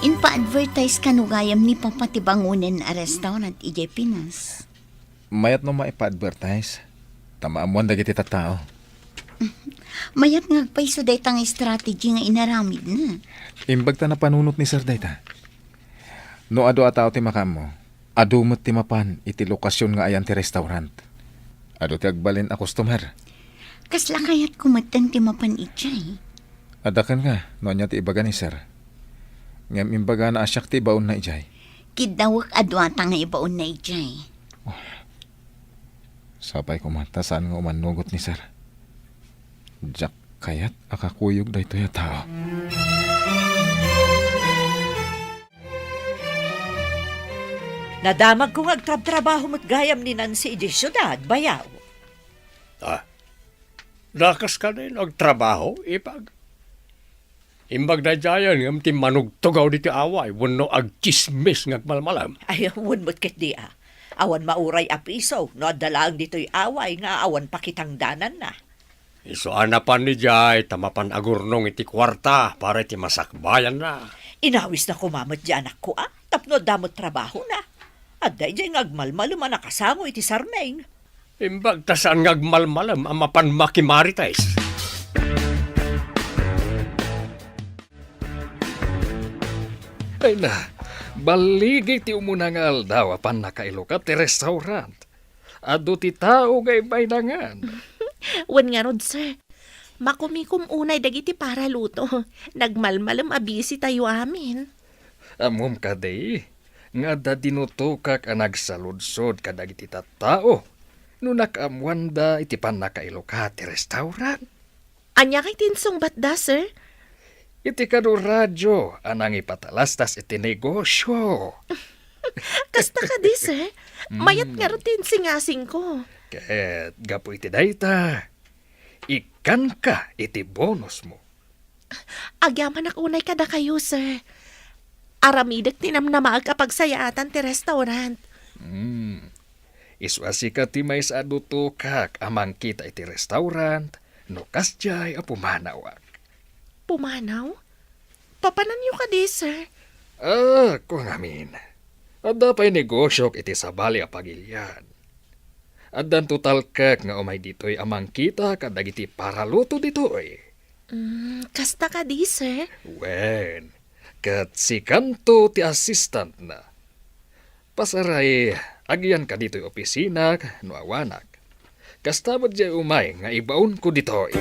Impa-advertise kano gayam ni Papa ti bangonen a restaurant idiay Pinas? Mayat no maipa-advertise, ta maammuan dagiti tattao. Mayat nga agpayso dayta nga strategy nga inaramidna. Imbag ta napanunot ni Sir dayta. No adu a tao ti makaammo, adu met ti mapan iti lokasion nga ayan ti restaurant. Adu ti agbalin a customer. Kasla kayatko metten ti mapan idiay. Adda kenka, no ania ti ibaga ni Sir. Ngem imbagana a siak ti ibaonna idiay. Kiddawek a duata nga ibaonna idiay. Oh. Sapay koma, ta saan nga umannugot ni Sir. Diak kayat a kakuyog daytoy a tao. Nadamagko nga agtrabtrabaho met gayam ni Nancy idiay siudad, bayaw. Ah, dakas kadi no agtrabaho, ipag? Imbag daydiayen ngem ti manugtugaw ditoy away wenno agtsismis nga agmalmalem. Ay, wen met ketdi a. Awan mauray a piso no adda laeng ditoy away nga awan pakitangdananna. Isu a napan idiay ta mapan agurnong iti kuarta para iti masakbayanna. Inawisna koma met di anakko a, tapno adda met trabahona. Adda idiay nga agmalmalem a nakasango iti sarming. Imbag ta saan nga agmalmalem a mapan makimarites. Ay na, balligi ti umuna nga aldaw a pannakailukat ti restaurant. Adu ti tao nga ibainangan. Wen ngarud, sir. Makumikom unay dagiti paraluto. Nagmalmalem a busy tayo amin. Ammom kadi nga adda dinutokak a nagsaludsod kadagiti tattao no nakaammoanda iti pannakailukat ti restaurant. Ania kay ti insungbatda, sir? Iti kano radio a nangipatalastas iti negosio. Kasta kadi, sir? Mayat Mm. ngarud ti insingasingko. Ket gapu iti dayta, ikkanka iti bonusmo. Agyamanak unay kadakayo, sir. Aramidek ti namnamaek a pagsayaatan ti restaurant. Hmm. Isu a sika ti maysa a dutokak a mangkita iti restaurant no kasdiay a pumanawak. Pumanaw? Papananyo kadi, sir? Ah, kua ngamin. Adda pay negosiok iti sabali a pagilian. Addanto talkek nga umay ditoy a mangkita kadagiti paraluto ditoy. Mm, kasta kadi, sir? Wen, ket sikanto ti assistantna. Pasaray, agyanka ditoy opisinak no awanak. Kasta met diay umay nga ibaonko ditoy.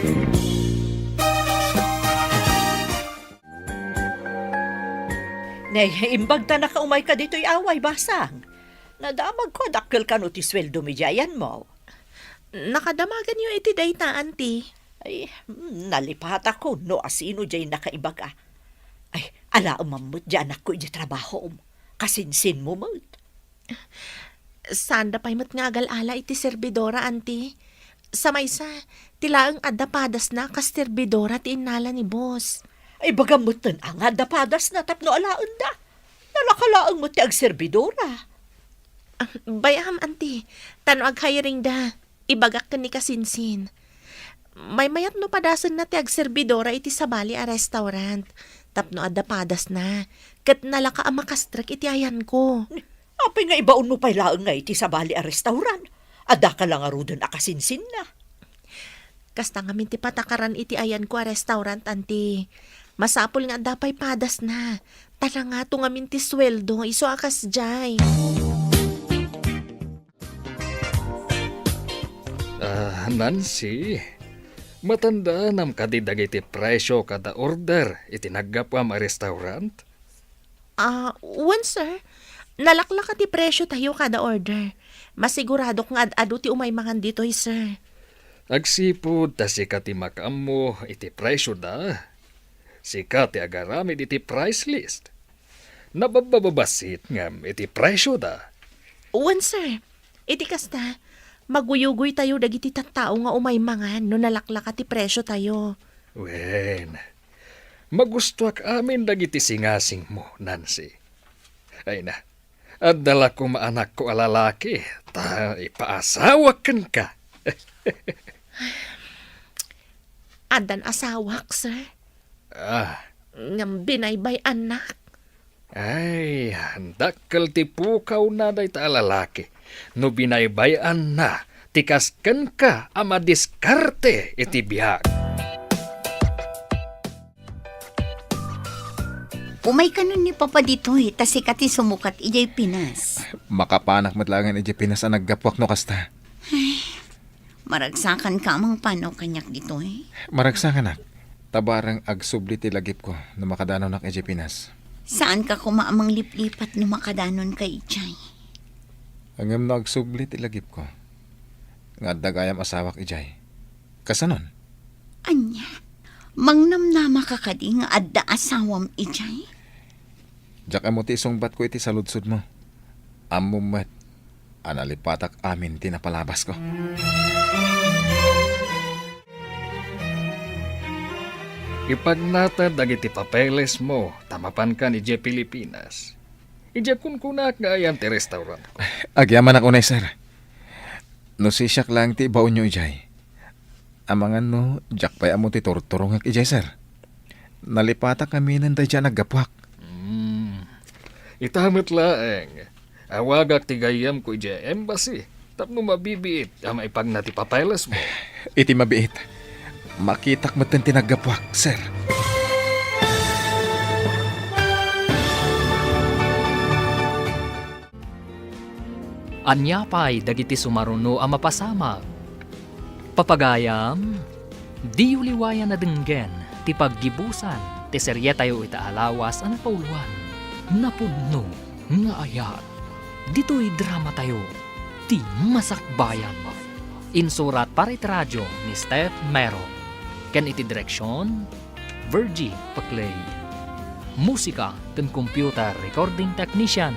Ne, imbag ta nakaumayka ditoy away, basang. Nadamagko a dakkel kano ti sueldo mi diay ayanmo. Nakadamaganyo iti dayta, Auntie. Ay, mm, nalipatako no asino diay nakaibaga. Ay, alaem met diay anakko iti trabahom. Kasinsinmo met. Saanda pay met nga agal-ala iti serbidora, Auntie. Sa maysa, ti laeng adda padasna kas serbidora ti innala ni boss. Ay, bagam metten a nga adda padasna tapno alaenda. Nalaka laeng met ti agserbidora. Ah, bay-am, Auntie, ta no aghiringda. Ibagak ken ni Kasinsin. Maymayat no padasenna ti agserbidora iti sabali a restaurant tapno adda padasna, ket nalaka a makastrek iti ayanko. Apay nga ibaonmo pay laeng nga iti sabali a restaurant? Addaka la ngaruden a kasinsinna. Kasta ngamin ti patakaran iti ayanko a restaurant, anti. Masapul nga adda pay padasna. Ta nangato ngamin ti sueldo, isu a kasdiay. Ah, Nancy, matandaanam kadi dagiti presio kada order iti naggapuam a restaurant? Ah, wen, sir. Nalaklaka ti presio tayo kada order. Masiguradok nga ad-adu ti umay mangan ditoy, sir. Agsipud ta sika ti makaammo iti presioda. Sika ti agaramid iti price list. Nababababassit ngem iti presioda. Wen, sir. Iti kasta, maguyugoy tayo dagiti tattao nga umay mangan no nalaklaka ti presio tayo. Wen, magustuak amin dagiti singasingmo, Nancy. Ay na, adda la koma anakko a lalaki, ta ipaasawak kenka. Addan asawak, sir. Ah. Ngem binaybay-annak. Ay, dakkel ti pukawna dayta a lalaki no binaybay-anna ti kas kenka a madiskarte iti biag. Umay kanon ni Papa ditoy, ta sika ti sumukat idiay Pinas. Makapanak met laengen idiay Pinas a naggapuak no kasta. Ay, maragsakanka a mangpanaw kaniak ditoy? Maragsakanak. Ta bareng agsubli ti lagipko no makadanonnak idiay Pinas. Saanka koma a mangliplipat no makadanonka idiay? Ngem no agsubli ti lagipko nga adda gayam asawak idiay, kasanon? Ania? Mangnamnamaka kadi nga adda asawam idiay? Diak ammo ti isungbatko iti saludsodmo. Ammom met a nalipatak amin ti napalabasko. Ipagnated dagiti papelesmo ta mapankan idiay Pilipinas. Idiay kunkunak nga ayan ti restaurant. Agyamanak unay, sir. No sisiak laeng ti ibaonyo idiay, amangan no diak pay ammo ti turturongek idiay, sir. Nalipatak ngaminen daydiay a naggapuak. Hmm. Ita met laeng. Awagak ti gayyemko idiay embassy tapno mabibiit a maipagna ti papelesmo. Iti mabiit, makitak metten ti naggapuak, sir. Ania pay dagiti sumaruno a mapasamak? Papagayam, diyo liwayan a denggen ti paggibusan ti serietayo ita a lawas a napauloan, Napudno nga Ayat. Ditoy dramatayo, Ti Masakbayan. Insurat para iti radio ni Steph Meron, ken iti direksion, Virgie Paclay. Musika ken computer recording technician,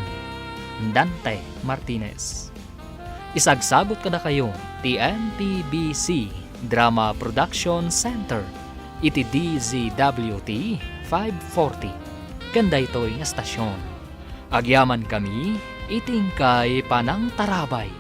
Dante Martinez. Isagsagut kadakayo ti N T B C Drama Production Center iti D Z W T five forty ken daytoy nga estasion. Agyamankami iti inkay panangtarabay.